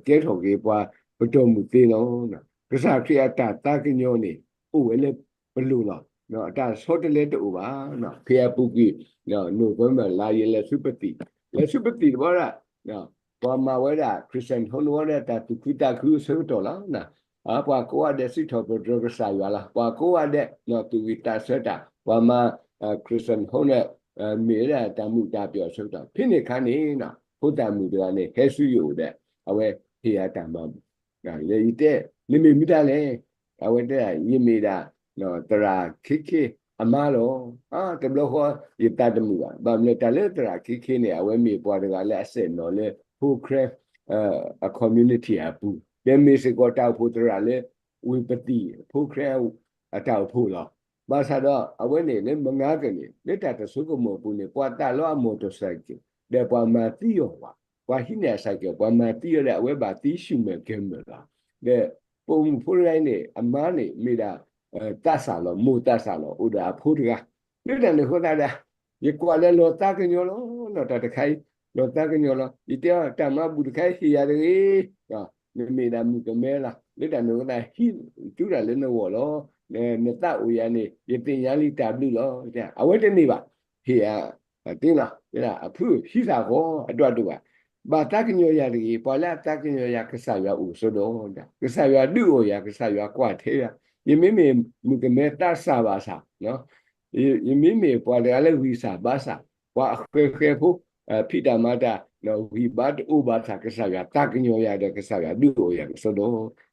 ကဲထီၣ်က့ၤပှၤပတီၢ်မုၢ်သ့လီၤ. ကစၢ်ခရံာ်အတၢ်သးကညီၤန့ၣ် အိၣ်ဝဲလၢပလိၤလီၤ. အတၢ်ဆီတလဲတအိၣ်ဘၣ်. ဖဲအပူၤကွံာ် November လါယဲလဲၤဆူပသံၣ်, လဲၤဆူပသံၣ်တဘျီဒၣ်, ပှၤမၤဝဲဒၣ် Christian home ဝဲဒၣ်တၢ်သူၣ်ခုသးခုအဆၢကတီၢ်လီၤ. ပှၤကိးဂၤဒဲးစံးထီၣ်ပတြၢၤကစၢ်ယွၤလီၤ. ပှၤကိးဂၤဒဲး သူၣ်ဝံၣ်သးဆၢတၢ်, ပှၤမၤ Christian home န့ၣ် မ့ၢ်ဝဲဒၣ်တၢ်မုာ်တၢ်ပျီၢ်အဆၢကတီၢ်. ဖဲန့ၣ်အခါန့ၣ် ဖိသၣ်မုၣ်တဂၤန့ၣ် ဟဲဆူယအိၣ်ဒီး အဝဲဟ့ၣ်ယၤတၢ်မၤဘူၣ် လၢယတဲ နမ့ၢ်မတၤလဲၣ်. အဝဲတဲ ယမ့ၢ်ဒၣ် သရၣ်ခ့ခ့အမါလီၤ. တဘျီဃီ ယသးတမုာ်ဘၣ်. ဘၣ်မနုၤလဲၣ် တၢ်လၢသရၣ်ခ့ခ့န့ၣ် အဝဲမ့ၢ်ပှၤတဂၤလၢအစဲၣ်နီၤလၢ ဖိခရၢ အ community အပူၤ, ဒီးမ့ၢ်စ့ၢ်ကီးတၢ်အိၣ်ဖှိၣ်သရၣ်လၢ ဝ့ၢ်ပသံၣ်ဖိခရၢ အတၢ်အိၣ်ဖှိၣ်လီၤ. ဘၣ်ဆၣ်ဒီး အဝဲန့ၣ်လၢမုၢ်နၤက့ၤန့ၣ် လၢတၢ်တဆိကမိၣ်အပူၤန့ၣ် ပှၤသးလီအ motorcycle ဒီးပှၤမၤသံအီၤဘၣ်. ပှၤဟံးန့ၢ်အ cycle ပှၤမၤသံအီၤဒီး အဝဲဘၣ်သံဆူၣ်မဲာ်ကဲမဲာ်လီၤ. ဒီးပိာ်မုၣ်ဖိတဂၤအံၤန့ၣ် အမါန့ၣ်မ့ၢ်ဒၣ် သးစၢ်လီၤ, မိၢ်သးစၢ်လီၤ, အိၣ်ဒီးအဖိတဂၤ. လၢတၢ်န့ၣ်အဃိသတးဒီး ယကွၢ်လၢလီၤသးကညီၤလီၤ. တၢ်တခါအံၤ လီၤသးကညီၤလီၤ. ယတဲအီၤ တၢ်မၤဘူၣ်တခါအံၤဟ့ၣ်ယၤတဂ့ၤ. နမ့ၢ်ဒၣ်မုၣ်ကမဲလီၤ. လၢတၢ်န့ၣ်အဃိသတး ဟံးတူၢ်တၢ်လၢနဂီၢ်လီၤ. နသးအိၣ်ယၤန့ၣ် ယသ့ၣ်ညါလံတၢ်ဘျုးလီၤ. အဝဲတန့ၢ်ဘၣ်. ဟ့ၣ်ယၤ တ့လီၤ အဖုဟံးသးဃီ အဒိၣ်ဒိၣ်ဘၣ်. ဘၣ်သးကညီၤယၤတဂ့ၤ. ပှၤလၢအသးကညီၤယၤ ကစၢ်ယွၤအိၣ်ကစီဒီ, ကစၢ်ယွၤဒုးအိၣ်ယၤ, ကစၢ်ယွၤကွၢ်ထဲယၤ. ယမ့မ့ၢ်မုၣ်ကမဲသးစၢ်ဘၣ်ဆၣ်, ယမ့မ့ၢ်ပှၤတဂၤလၢဂံၢ်စၢ်ဘါစၢ်, ပှၤအဃဲၤဃဲၤဖိ, ဖံးတၢ်မၤတၢ်, ဂံၢ်ဘါတအိၣ်ဘၣ်ဆၣ် ကစၢ်ယွၤသးကညီၤယၤဒီး ကစၢ်ယွၤဒုးအိၣ်ယၤကစီဒီ,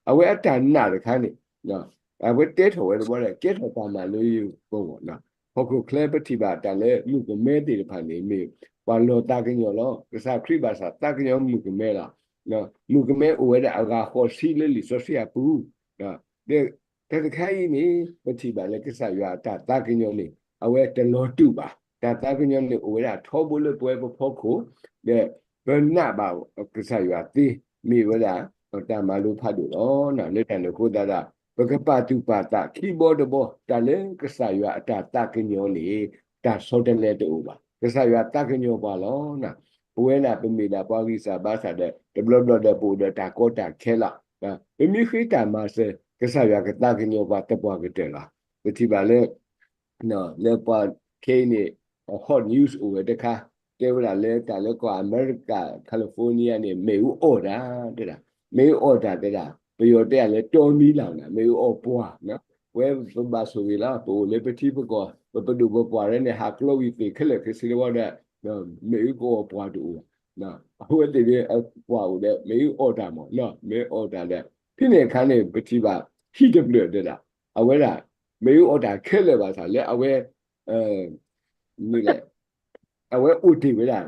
အဝဲအတၢ်နာ်တခါန့ၣ် အဝဲတဲထီၣ်ဝဲတဘျီဒီး ကဲထီၣ်တၢ်မၤလိယကဝီၤနီၤ. ဟီၣ်ခိၣ်ချၢပထံၣ်ဘၣ်တၢ်လၢမုၣ်ကမဲသ့ၣ်တဖၣ်န့ၣ် မ့ၢ်ပှၤလီၤသးကညီၤလီၤ. ကစၢ်ခရံာ်ဘၣ်ဆၣ်သးကညီၤမုၣ်ကမဲလီၤ. မုၣ်ကမဲအိၣ်ဝဲဒၣ်အဂၤဃိးဆံလၢလံာ်စီဆှံအပူၤ, ဒီးတၢ်တခါအံၤန့ၣ် ပထံၣ်ဘၣ်လၢကစၢ်ယွၤအတၢ်သးကညီၤန့ၣ် အဝဲတလီၤတူာ်ဘၣ်. တၢ်သးကညီၤန့ၣ်အိၣ်ဝဲဒၣ်ထီဘိလၢပဝဲပဖီခိၣ်, ဒီးပနာ်ဘၣ်ကစၢ်ယွၤသ့, မ့ၢ်ဝဲဒၣ်တၢ်မၤလိဖးဒိၣ်လီၤ. လၢတၢ်န့ၣ်အဃိသတးဒီး ပကပာ်သူၣ်ပာ်သးခံဘီတဘီ တၢ်လၢကစၢ်ယွၤအတၢ်သးကညီၤန့ၣ် တၢ်ဆီတလဲတအိၣ်ဘၣ်. ကစၢ်ယွၤသးကညီၤပှၤလီၤ. ပဝဲဒၣ်ပမ့ၢ်ဒၣ်ပှၤဂံၢ်စၢ်ဘါစၢ်ဒီး တဘျီဘျီဒီးပအိၣ်ဒီးတၢ်ကီတၢ်ခဲလီၤ. ပမ့ၢ်ဃ့တၢ်မၤစၢၤ ကစၢ်ယွၤကသးကညီၤပှၤသပှၢ်ကတၢၢ်လီၤ. ပထံၣ်ဘၣ်လၢ လၢပှၤခဲအံၤန့ၣ် hot news အိၣ်ဝဲတခါ, တဲဝဲဒၣ်လၢတၢ်လၢကီၢ်အမဲရကၤ California န့ၣ် မ့ၣ်အူအီၣ်တၢ်, တဲဒၣ် မ့ၣ်အူအီၣ်တၢ်တဲဒၣ် ပယီၤတဲဒၣ်လၢ တောမီးလောင် န့ၣ် မ့ၣ်အူအီၣ်ပှၢ်, ပဝဲပဘၣ်ဆိၣ်ဂ့ၤလီၤ, ပအိၣ်လၢပထံပကီၢ် ပပဒိၣ်ပပှၢ်ရဲန့ၣ် ဟးကျီဝံၤသ့ၣ်ခဲလၢာ်ခဲဆ့တဝီဒီး မ့ၣ်အူကအီၣ်ပှၢ်တအိၣ်ဘၣ်. အဝဲသ့ၣ်ဒ်အပှၢ်အိၣ်ဒီး မ့ၣ်အူအီၣ်တၢ်မး, မ့ၣ်အူအီၣ်တၢ်ဒီး ဖဲန့ၣ်အခါန့ၣ် ပထံၣ်ဘၣ် ဟံၣ်တဖျၢၣ်တဲဒၣ် အဝဲဒၣ် မ့ၣ်အူအီၣ်တၢ်ခဲလၢာ်ဘၣ်ဆၣ်လၢအဝဲ မ့ၢ်လဲၣ် အဝဲအိၣ်တ့ၢ်ဝဲဒၣ်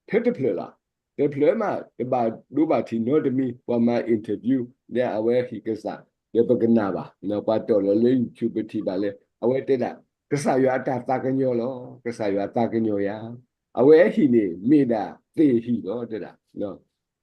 ထဲတဖျၢၣ်လီၤ. တဖျၢၣ်မး တဘၣ်ဒိဘၣ်ထံးနီတမံၤ ပှၤမၤ interview ဒီးအဝဲဟံၣ်ကစၢ် ဒီးပကနၣ်ဘၣ် ပှၤတီၢ်လီၤလၢ YouTube ပထံၣ်ဘၣ်လၢ အဝဲတဲဒၣ် ကစၢ်ယွၤအတၢ်သးကညီၤလီၤ. ကစၢ်ယွၤသးကညီၤယၤ အဝဲအဟံၣ်န့ၣ် မ့ၢ်ဒၣ်သ့ၣ်ဟံၣ်လီၤ တဲဒၣ်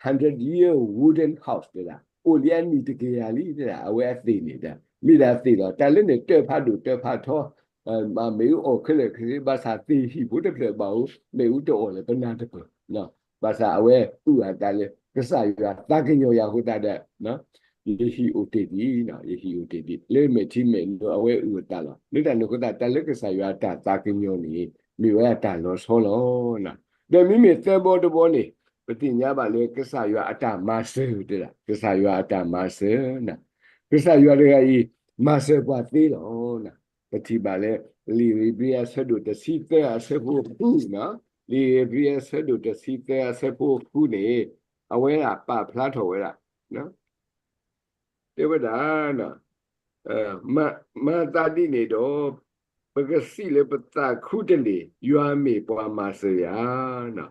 hundred year wooden house တဲဒၣ် အိၣ်လံအနံၣ်တကယၤလံ တဲဒၣ် အဝဲအသ့ၣ်န့ၣ် မ့ၢ်ဒၣ်သ့ၣ်လီၤ. တၢ်လၢန့ၣ်တၢ်ဖးဒိၣ်တၢ်ဖးထီ မ့ၣ်အူအီၣ်ခဲလၢာ်ခဲဆ့ ဘၣ်ဆၣ်သ့ၣ်ဟံၣ်ဖိတဖျၢၣ်ဘၣ်အိၣ် မ့ၣ်အူတအီၣ်လၢၤ ပနၢ်တပၢၢ် ဘၣ်ဆၣ်အဝဲအုၣ်အသးလၢ ကစၢ်ယွၤသးကညီၤယၤအဃိသတးဒီး ယဟံၣ်အိၣ်တ့ၢ်ဒံး ယဟံၣ်အိၣ်တ့ၢ်ဒံး လၢမဲာ်ထံမဲာ်နိအဝဲအုၣ်အသးလီၤ. လၢတၢ်န့ၣ်အဃိသတး တၢ်လၢကစၢ်ယွၤအတၢ်သးကညီၤန့ၣ် မ့ၢ်ဝဲဒၣ်တၢ်လီၤဆီလီၤ. ဒီးမ့မ့ၢ်သၢဘီတဘီန့ၣ် ပသ့ၣ်ညါဘၣ်လၢကစၢ်ယွၤအတၢ်မၤစၢၤတဲဒၣ် ကစၢ်ယွၤအတၢ်မၤစၢၤ ကစၢ်ယွၤတဂၤအံၤ မၤစၢၤပှၤသ့လီၤ. ပထံၣ်ဘၣ်လၢ လံာ်ဧ့ၤဘြံၤအဆၢဒိၣ်တဆံသၢအဆၢဖိဃု, လံာ်ဧ့ၤဘြံၤအဆၢဒိၣ်တဆံသၢအဆၢဖိဃုန့ၣ် အဝဲဒၣ်ပာ်ဖျါထီၣ်ဝဲဒၣ် တဲဝဲဒၣ် မၤသးဒ်န့ၣ်ဒီး ပကစံးလၢပသးခူတလ့ၢ် ယွၤမ့ၢ်ပှၤမၤစၢၤယၤ,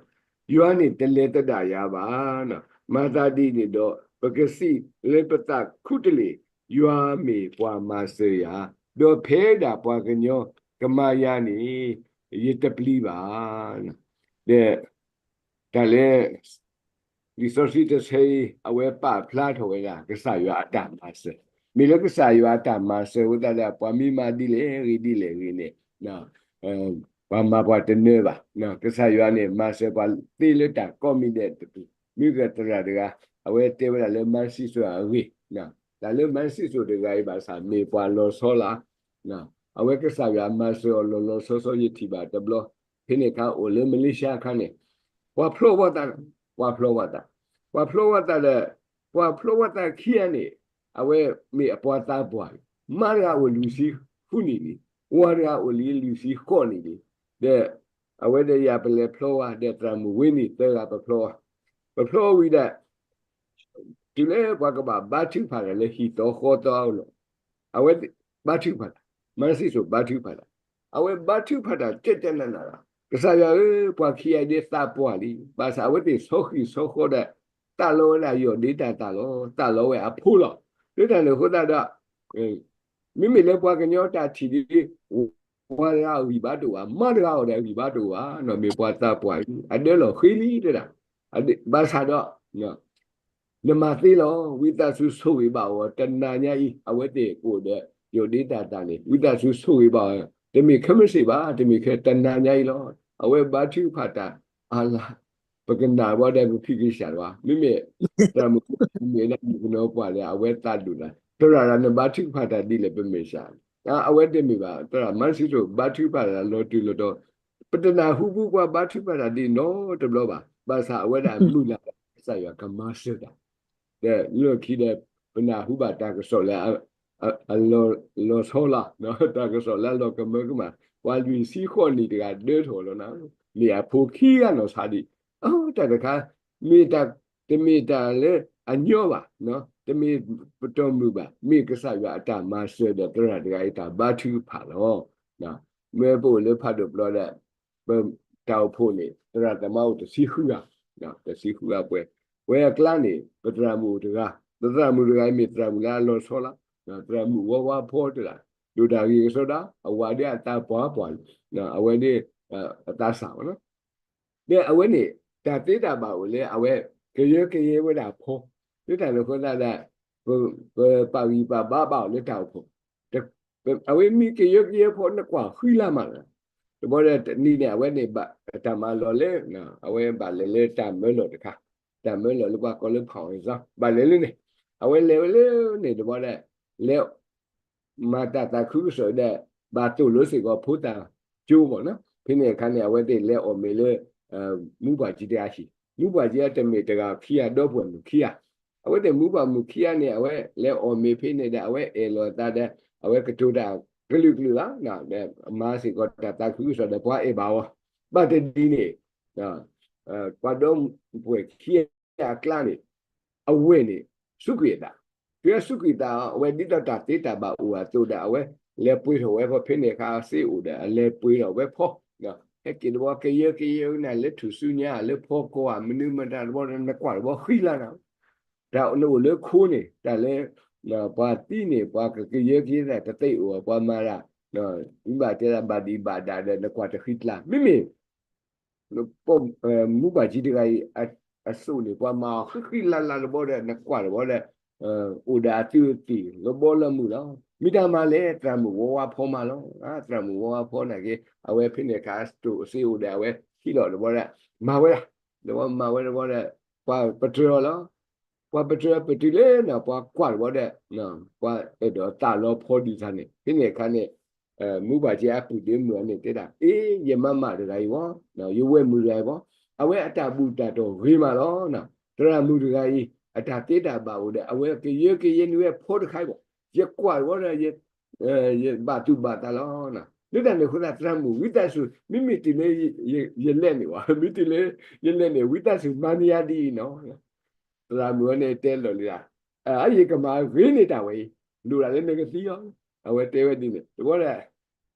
ယွၤန့ၣ်တလဲၤသဒၣ်ယၤဘၣ်. မၤသးဒ်န့ၣ်ဒီး ပကစံးလၢပသးခူတလ့ၢ် ယွၤမ့ၢ်ပှၤမၤစၢၤယၤ, ဒီးဖဲဒၣ်ပှၤကညီကမၤယၤန့ၣ် ယတပျံၤဘၣ်. ဒီး တၢ်လၢ လံာ်စီဆှံတဆၢအံၤ အဝဲပာ်ဖျါထီၣ်ဝဲဒၣ် ကစၢ်ယွၤအတၢ်မၤစၢၤ, မ့ၢ်လၢကစၢ်ယွၤအတၢ်မၤစၢၤအဃိသတးဒီး ပှၤမ့ၢ်မၤဒ်လဲၣ်ဂ့ၤဒ်လဲၣ်ဂ့ၤန့ၣ် ပှၤမၤပှၤတနၢၤဘၣ်. ကစၢ်ယွၤန့ၣ် မၤစၢၤပှၤသ့လၢတၢ်ကိးမံၤဒဲးတပူၤ, မ့ၢ်ကသရၣ်တဂၤ အဝဲတဲဝဲဒၣ်လၢမၤစံၣ်စိၤအဂ့ၢ်, တၢ်လၢမၤစံၣ်စိၤတဂၤအံၤဘၣ်ဆၣ် မ့ၢ်ပှၤလီၤဆီလၢ အဝဲကစၢ်ယွၤမၤစၢၤအီၤလီၤလီၤဆီဆီ ယထံၣ်ဘၣ်တဘျီ, ဖဲန့ၣ်အခါအိၣ်လၢမလ့ၡါအခါန့ၣ်, ပှၤဖျီဝဲသး, ပှၤဖျီဝဲသး, ပှၤဖျီဝဲသးဒီး ပှၤဖျီဝဲသးခံဂၤန့ၣ် အဝဲမ့ၢ်အပှၤသးပှၢ်လံ, မါတဂၤအိၣ်လွံၢ်ဆံဃုနံၣ်လံ, ဝၤတဂၤအိၣ်လံလွံၢ်ဆံဃိးနံၣ်လံ, ဒီးအဝဲဒၣ်ယၤပလဲၤဖျီဝဲဒီးသရၣ်မုၣ်ဝဲန့ၣ်သၢဂၤပဖျီဝဲ, ပဖျီဝံၤဒီး တုၤလၢပှၤကဘၣ်ဘါထုကဖၣ်တၢ်လၢဟံၣ်သီဃီသီအလီၢ်, အဝဲဘါထုကဖၣ်တၢ်, မၤစံၣ်စိၤဘါထုကဖၣ်တၢ်, အဝဲဘါထုကဖၣ်တၢ်တဲတဲနးနးလီၤ, ကစၢ်ယွၤဧၢ, ပှၤခံဂၤဒ်သးပှၢ်လံ, ဘၣ်ဆၣ်အဝဲသ့ၣ်ဆီဟံၣ်ဆီဃီဒီး သးလီဝဲဒၣ်ယီၢ်ဒ့တၢ်သၣ်လီၤ, သးလီဝဲအဖိလီၤ, လၢတၢ်န့ၣ်အဃိသတးဒီး မ့မ့ၢ်လၢပှၤကညီတၢ်ထံၣ်ဒ် ဝၤတဂၤအဂံၢ်ဘါတအိၣ်ဘၣ်, မါတဂၤအီၤဒီးအဂံၢ်ဘါတအိၣ်ဘၣ်, မ့ၢ်ပှၤသးပှၢ်လံ, အဒၢလီၢ်ဃ့လံတဲဒၣ်, ဘၣ်ဆၣ်ဒီး နမၤသ့လီၤ, ဝံသးစူၤဆိၣ်ဂ့ၤဘၣ်အီၤတနၤညါအံၤ, အဝဲသ့ၣ်ကအိၣ်ဒီးယီၢ်ဒ့တၢ်သၣ်န့ၣ် ဝံသးစူၤဆိၣ်ဂ့ၤဘၣ်အီၤ, တမ့ၢ်ခဲမုၢ်ဆ့ၣ်ဘၣ်, တမ့ၢ်ခဲတနၤညါအံၤလီၤ, အဝဲဘါထုကဖၣ်တၢ်အါလၢ် ပကနၣ်ဘၣ်ဒီးပဖံးကစၢ်တဘၣ်, မ့မ့ၢ် သရၣ်မုၣ်မ့ၢ်ဒၣ်မုၣ်ကနီၤပှၢ်ဒီး အဝဲသးဒိၣ်လၢ သရၣ်ဒၣ်နဘါထုကဖၣ်တၢ်ဒ်လဲၣ်ပမ့ၢ်စၢ်, အဝဲတမ့ၢ်ဘၣ်, သရၣ်မၤစံၣ်စိၤဘါထုကဖၣ်တၢ်လီၤတုၤလီၤတီၤ, ပတနၢ်ဟူပူၤပှၤဘါထုကဖၣ်တၢ်ဒ်နီတဘျီဘၣ်, ဘၣ်ဆၣ်အဝဲဒၣ်မုၢ်လၢ်လၢကစၢ်ယွၤကမၤစၢၤတၢ် ဒီးလၢခံဒီး ပနၢ်ဟူဘၣ်တၢ်ကစီၣ်လၢ အလီၤဆီလီၤ, တၢ်ကစီၣ်လၢအလီၤကမၢကမၣ်, ပှၤလွံၢ်ဆံဃိးနံၣ်တဂၤဒၢထီၣ်လီၤနၤ, မ့ၢ်အဖိခံဂၤနီၢ်ဆါဒံး, တၢ်တခါ မ့ၢ်တၢ် တမ့ၢ်တၢ်လၢအညီဘၣ်, တမ့ၢ်ပတီၢ်မုၢ်ဘၣ်, မ့ၢ်ကစၢ်ယွၤအတၢ်မၤစၢၤဒီးသရၣ်တဂၤအံၤတၢ်ဘါထုကဖၣ်လီၤ. မ့ၢ်ပအိၣ်လၢဖးဒိၣ်ပျီဒီး ပတၢ်အိၣ်ဖှိၣ်န့ၣ် သရၣ်သမါအိၣ်တဆံဃုဂၤ, တဆံဃုဂၤပှဲၤ, ပဝဲအကျါန့ၣ် ပသရၣ်မုၣ်အိၣ်တဂၤ, ပသရၣ်မုၣ်တဂၤအံၤမ့ၢ်သရၣ်မုၣ်လၢအလီၤဆီလီၤ, သရၣ်မုၣ်ဝါဝါဖီတဂၤ, ဒိၣ်တၢ်ဂ့ၤကစီဒီး အဝၤဒ်အသးပှၢ်ပှၢ်လံ, အဝဲဒ် အသးစၢ်ဘၣ်လီၤ. ဒီးအဝဲန့ၣ် တၢ်သ့တၢ်ဘၣ်အိၣ်လၢအဝဲ ကယၢကယဲဝဲဒၣ်ဖီ, လၢတၢ်န့ၣ်အဃိသတးဒီး ပပာ်ဂံၢ်ပာ်ဘါဘၣ်အီၤလၢတၢ်အိၣ်ဖှိၣ်, အဝဲမ့ၢ်ကယၢကယဲဖီနကွၢ်ဃံလၤမးလီၤ. တဘျီဒီးတနံၤန့ၣ် အဝဲန့ၣ်ဘၣ်တၢ်မၤလီၤလၢ အဝဲဘၣ်လဲၤလၢတၢ်မၢလီၢ်တခါ, တၢ်မၢလီၢ်လၢပှၤကိးလၢဖီၣ်အီၤစ့ၢ် ဘၣ်လဲၤလၢန့ၣ်, အဝဲလဲၤဝဲလၢန့ၣ်တဘျီဒီး လဲၤ မၤတၢ်သးခုကစီၣ်ဒီး ဘၣ်သိၣ်လိစ့ၢ်ကီးဖိသၣ်ကၠိမးနီၤ, ဖဲန့ၣ်အခါန့ၣ် အဝဲသ့ၣ်လဲၤအီၣ်မ့ၤလၢ မူပှၢ်ကံတဂၤဟံၣ်, မူပှၢ်ကံတမ့ၢ်တဂၤခံဂၤဒီပုၢ်ဝဲၢ်မုၣ်ခံဂၤ, အဝဲသ့ၣ်မူပှၢ်မုၣ်ခံဂၤန့ၣ် အဝဲလဲၤအီၣ်မ့ၤဖဲန့ၣ်ဒီး အဝဲအဲၣ်လီၤအသးဒီး အဝဲကတိၤတၢ်ကလုာ်ကလုာ်လီၤ, ဒီးမၤစ့ၢ်ကီးတၢ်သးခုကစီၣ်ဒီးပှၤအဲၣ်ဘၣ်အီၤ, ဘၣ်တနံၤန့ၣ် ပှၤဒီပုၢ်ဝဲၢ်ခံဂၤအကျါန့ၣ် အဝဲၢ်န့ၣ် စူးကွံာ်အသး, တုၤအစူးကွံာ်သး အဝဲဒ်သိးတၢ်သ့တၢ်ဘၣ်အိၣ်အသိးဒီး အဝဲလဲၤပှ့ၤထီၣ်ဝဲဖီ ဖဲန့ၣ်အခါစ့အိၣ်ဒီး အလဲၤပှ့ၤထီၣ်ဝဲဖီ, ဟဲက့ၤတဘျီ ကယၢကယဲဝဲန့ၣ် လၢထူၣ်စုညါ လၢဖီကိးဧါ မနုၤမတၤတဘျီဒီး နကွၢ်တဘျီဃံလၤနၤ, တၢ်နအိၣ်လၢခိန့ၣ် တၢ်လၢ ပှၤသံန့ၣ် ပှၤကကယၢကယဲသးတသ့အိၣ် ပှၤမၤတၢ် မ့ၢ်ဘၣ်တဲဒၣ်ဘၣ်ဒံးဘၣ်ဒၣ်ဒီး နကွၢ်တဃံကျါ မ့မ့ၢ် မူဘၣ်ကံတဂၤအံၤ အစိၣ်န့ၣ် ပှၤမၤအီၤဃံဃံလၤလၤတဘျီဒီး နကွၢ်တဘျီဒီး အိၣ်ဒီးအသုးအသံၣ်လၢဘီလၢမုၢ်လီၤ. မ့ၢ်တၢ်မၤလဲၣ် သရၣ်မုၣ်ဝီဝါဖီမၤလီၤ. သရၣ်မုၣ်ဝီဝါဖီနာ်က့ အဝဲဖဲန့ၣ်အခါ စတိၣ်စ့အိၣ်ဒီး အဝဲဟံးလီၤတဘျီဒီး မၤဝဲဒၣ် တဘျီမၤဝဲတဘျီဒီး ပှၤပတြၢၤအီၤလီၤ. ပှၤပတြၢၤပတုၤလၢန့ၣ် ပှၤကွၢ်တဘျီဒီး ပှၤအဲၣ်ဒိးသးလီၤဖီဒံးတၢ်န့ၣ် ဖဲန့ၣ်အခါန့ၣ် မူဘၣ်ကံအပုၢ်ဒ့မုၣ်အန့ၣ်တဲဒၣ် အ့ ယမါမးတဂၤအံၤဝဲ ယဝဲၢ်မုၣ်တဂၤအံၤဝဲ အဝဲအတၢ်ဘူၣ်တၢ်တီၢ်ဂ့ၤမးလီၤ. သရၣ်မုၣ်တဂၤအံၤ အတၢ်သ့တၢ်ဘၣ်အိၣ်ဒီး အဝဲကယၢကယဲနုာ်ဝဲဖီတခါအံၤဘၣ် ယကွၢ်တဘျီဒီး ယဘၣ်သူၣ်ဘၣ်သးလီၤ. လၢတၢ်န့ၣ်အဃိသတး သရၣ်မုၣ်ဝံသးစူၤ မ့မ့ၢ်တုၤလၢယလဲၣ်န့ၣ်ဝဲ မ့ၢ်တုၤလၢယလဲၣ်န့ၣ် ဝံသးစူၤမၤန့ၢ်ယၤဒ်အံၤနီၤ သရၣ်မုၣ်ဝဲန့ၣ်တဲလီၤလံဒၣ် ယကမၤဂ့ၤန့ၢ်တၢ်ဝဲအံၤ လိၣ်ဒၣ်လၢနကသံလီၤ. အဝဲတဲဝဲဒ်န့ၣ် တဘျီဒီး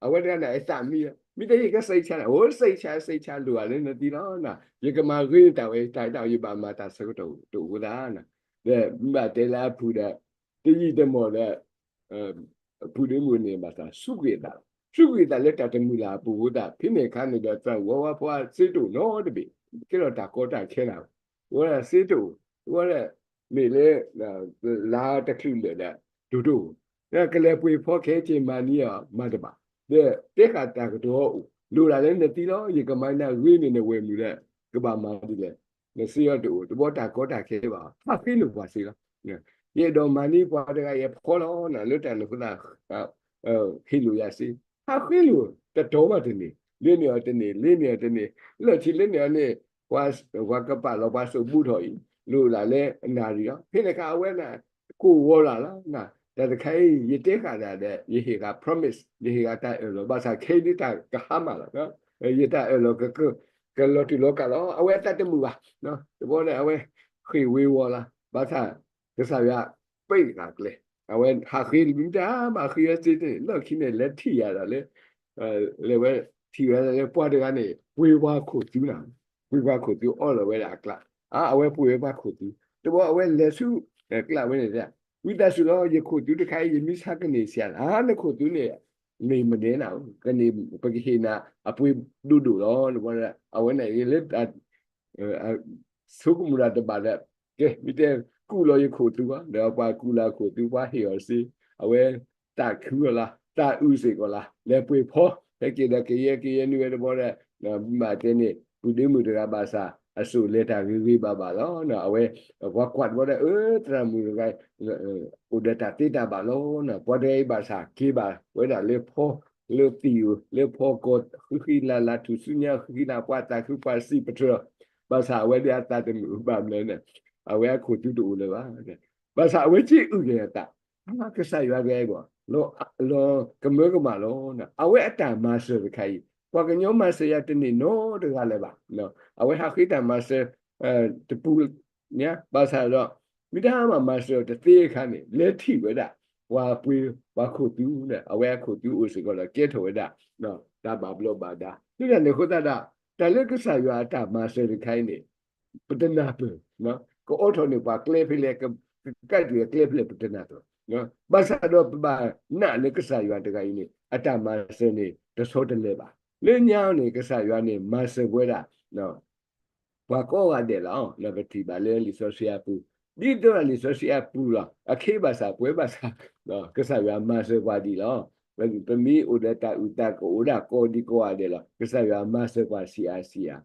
အဝဲတဂၤန့ၣ် အသးမံလီၤ မ့ၢ်တဲယကစံးဆါန့ၣ် အိၣ်စံးဆါစံးဆါလိၣ်ဒၣ်လၢနသံလီၤ. ယကမၤဂ့ၤန့ၢ်တၢ်ဝဲအံၤ တၢ်အံၤတၢ်အံၤ ယဘၣ်မၤတၢ်ဆၢကတီၢ်တအိၣ်အဃိသတး ဒီးမ့ၢ်ဘၣ်တဲလၢအပုၢ်ဒီး တယံာ်တမီၢ်ဒီး ပုၢ်ဒ့မုၣ်န့ၣ်ဘၣ်တၢ်စူးကွံာ်အသးလီၤ. စူးကွံာ်အသးလၢတၢ်တမုာ်လၢ်အပူၤအဃိသတး ဖဲန့ၣ်အခါန့ၣ်ဒီး သရၣ်မုၣ်ဝီဝါဖီစ့တအိၣ်နီတဘ့ၣ် ကဲထီၣ်တၢ်ကီတၢ်ခဲနၤ, ဝဲဒၣ်စ့တအိၣ်, ဝဲဒၣ် မ့ၢ်လၢ လါတချုးလၢာ်ဒီး တိၢ်တအိၣ်, ကလဲၤပှ့ၤဖီခဲက့ၤမၤန့ၢ်အီၤမၤတဘၣ်, ဒီးတဲဃာ်တၢ်ကတိၤအီၤအိၣ်, လိၣ်ဒၣ်လၢနသံလီၤ, ယကမၤနၤဂ့ၤန့ၣ် နဝဲၢ်မုာ်ဒီး ကဘၣ်မၤဒ်လဲၣ်, နစ့အီၤတအိၣ်, တဘီတၢ်ကီတၢ်ခဲဘၣ်, ဟးဃ့လိာ်ပှၤစ့လီၤ. ယအဲၣ်ဒိးမၤန့ၢ်ပှၤတဂၤအံၤအဖီလီၤ, လၢတၢ်န့ၣ်အဃိသတး ဟ့ၣ်လိာ်ယၤစ့, ဟးဃ့လိာ်တတီၤဘၣ်တန့ၢ်, လ့န့ၢ်အီၤတန့ၢ်, လ့န့ၢ်အီၤတန့ၢ်, လၢထံးလ့န့ၢ်အီၤန့ၣ် ပှၤကပာ်လီၤပှၤစိာ်ဘူးထီၣ်အံၤ, လိၣ်လၢ်လၢအနၣ်ရံၣ်လီၤ. ဖဲန့ၣ်အခါအဝဲန့ၣ် ကိၢ်ဂီၤလၢ်လီၤ. တၢ်တခါအံၤ ယတဲဃာ်ဒၣ်ဒီး ယဟ့ၣ်ဃာ် promise, ယဟ့ၣ်ဃာ်တၢ်အၢၣ်လီၤ, ဘၣ်ဆၣ်ခဲအံၤဒ်တၢ်ကဟါမၢ်လီၤ. ယတၢ်အၢၣ်လီၤ ကလီၤတူာ်လီၤကာ်လီၤ. အဝဲအသးတမုာ်ဘၣ်, တဘျီန့ၣ် အဝဲဃ့ၢ်ဝ့ၤဝီၤလီၤ. ဘၣ်ဆၣ် ကစၢ်ယွၤပ့ၢ်တဂၤကျဲ, အဝဲဟးဃ့မ့ၢ်တၢ်မၤဃ့အီၤစ့န့ၣ် လီၢ်ခံန့ၣ် လဲၤထံၣ်ယၤဒီးလၢ လဲၤဝဲထံၣ်ဝဲလၢပှၤတဂၤန့ၣ် ပှ့ၤပှၤခိၣ်သူနၤ, ပှ့ၤပှၤခိၣ်သူအီၣ်လီၤဝဲဒၣ်အကျါ, အဝဲပှ့ၤဝဲပှၤခိၣ်သူ, တဘျီအဝဲလဲၤဆူ ကျးဝဲန့ၣ်, ဝံသးစူၤလီၤ ယခိၣ်သူတခါအံၤ ယမ့ၢ်ဆါကန့ၢ်ဆံးလၢ နခိၣ်သူန့ၣ် မ့ၢ်မနုၤနၤ, ကန့ၣ် ပကဟ့ၣ်နၤအပှ့ၤဒိၣ်ဒိၣ်လီၤ. အဝဲန့ၣ်လၢ ဆိကမိၣ်တၢ်တဘၣ်ဒီး ကဲ မ့ၢ်တဲကူၣ်လီၤယခိၣ်သူဘၣ်ဒီး ပှၤကူၣ်လၢအခိၣ်သူ ပှၤဟ့ၣ်အီၤစ့, အဝဲသးခုအီၤလီၤ, သးအုးစ့ၢ်ကီးလီၤ, လဲၤပှ့ၤဖီ ဟဲက့ၤဒီးကယဲကယဲနုာ်ဝဲတဘျီဒီး ဘၣ်တဲန့ၣ် ပုၢ်ဒ့မုၣ်တဂၤဘၣ်ဆၣ် အစိၣ်လဲၤတၢ်ဂ့ၤဂ့ၤဘၣ်ဘၣ်လီၤ. အဝဲ ပှၤကွၢ်တဘျီဒီး အၢ သရၣ်မုၣ်တဂၤ အိၣ်ဒီးတၢ်သ့တၢ်ဘၣ်လီၤ. ပှၤတဂၤအံၤဘၣ်ဆၣ် က့ၤဘၣ်ဝဲဒၣ်လၢဖီ လၢသံၣ်ဧိၤ လၢဖီကီၢ်ဃံဃံလၤလၤ ထူၣ်စုညါဃံဃံလၤ ပှၤသးခုပှၤစံးပတြၢၤ, ဘၣ်ဆၣ်အဝဲဒၣ်အသးတမုာ်ဘၣ်မနုၤလဲၣ်, အဝဲအခိၣ်သူတအိၣ်လၢၤဘၣ်. ဘၣ်ဆၣ်အဝဲစ့အုၣ်က့ၤအသး, ကစၢ်ယွၤဂဲၤဂီၢ် လီၤကမၢကမၣ်လီၤ. အဝဲအတၢ်မၤစၢၤတခါအံၤ ပှၤကညီမၤစၢၤယၤတန့ၢ်နီတဂၤလၢၤဘၣ်. အဝဲဟးဃ့တၢ်မၤစၢၤ တပူၤညါ ဘၣ်ဆၣ်ဒီး မ့ၢ်တၢ်မၤမၤစၢၤတသ့အခါန့ၣ် လဲၤထံၣ်ဝဲဒၣ် ပှၤပှ့ၤပှၤခိၣ်သူဒီး အဝဲအခိၣ်သူအိၣ်စ့ၢ်ကီးဒီး ကဲထီၣ်ဝဲဒၣ် တၢ်ဘၣ်ဘျီးဘၣ်ဒါ လၢတၢ်န့ၣ်အဃိသတးဒီး တၢ်လၢကစၢ်ယွၤအတၢ်မၤစၢၤတခါအံၤန့ၣ် ပတနၢ်ပၢၢ် ကအိးထီၣ်န့ၢ်ပှၤကျဲဖဲလဲၣ်, ကကးဒံးအကျဲဖဲလဲၣ် ပတနၢ်ပၢၢ်. ဘၣ်ဆၣ်ဒီးပဘၣ်နာ်လၢကစၢ်ယွၤတဂၤအံၤန့ၣ် အတၢ်မၤစၢၤန့ၣ် တဆီတလဲဘၣ်. လၢညါန့ၣ် ကစၢ်ယွၤန့ၣ် မၤစၢၤပဝဲဒၣ် ပှၤကိးဂၤဒဲးလီၤ. ပထံၣ်ဘၣ်လၢလံာ်စီဆှံအပူၤ, ဒ်သိးလၢလံာ်စီဆှံအပူၤလီၤ. အခ့ဘၣ်ဆၣ်ပှဲၤဘၣ်ဆၣ် ကစၢ်ယွၤမၤစၢၤပှၤဒံးလီၤ. ပမ့ၢ်အိၣ်ဒီးတၢ်အုၣ်သးကအိၣ်ဒၣ်ကိးဒံကိးဂၤဒဲးလီၤ. ကစၢ်ယွၤမၤစၢၤပှၤဆံးအါဆံးအါ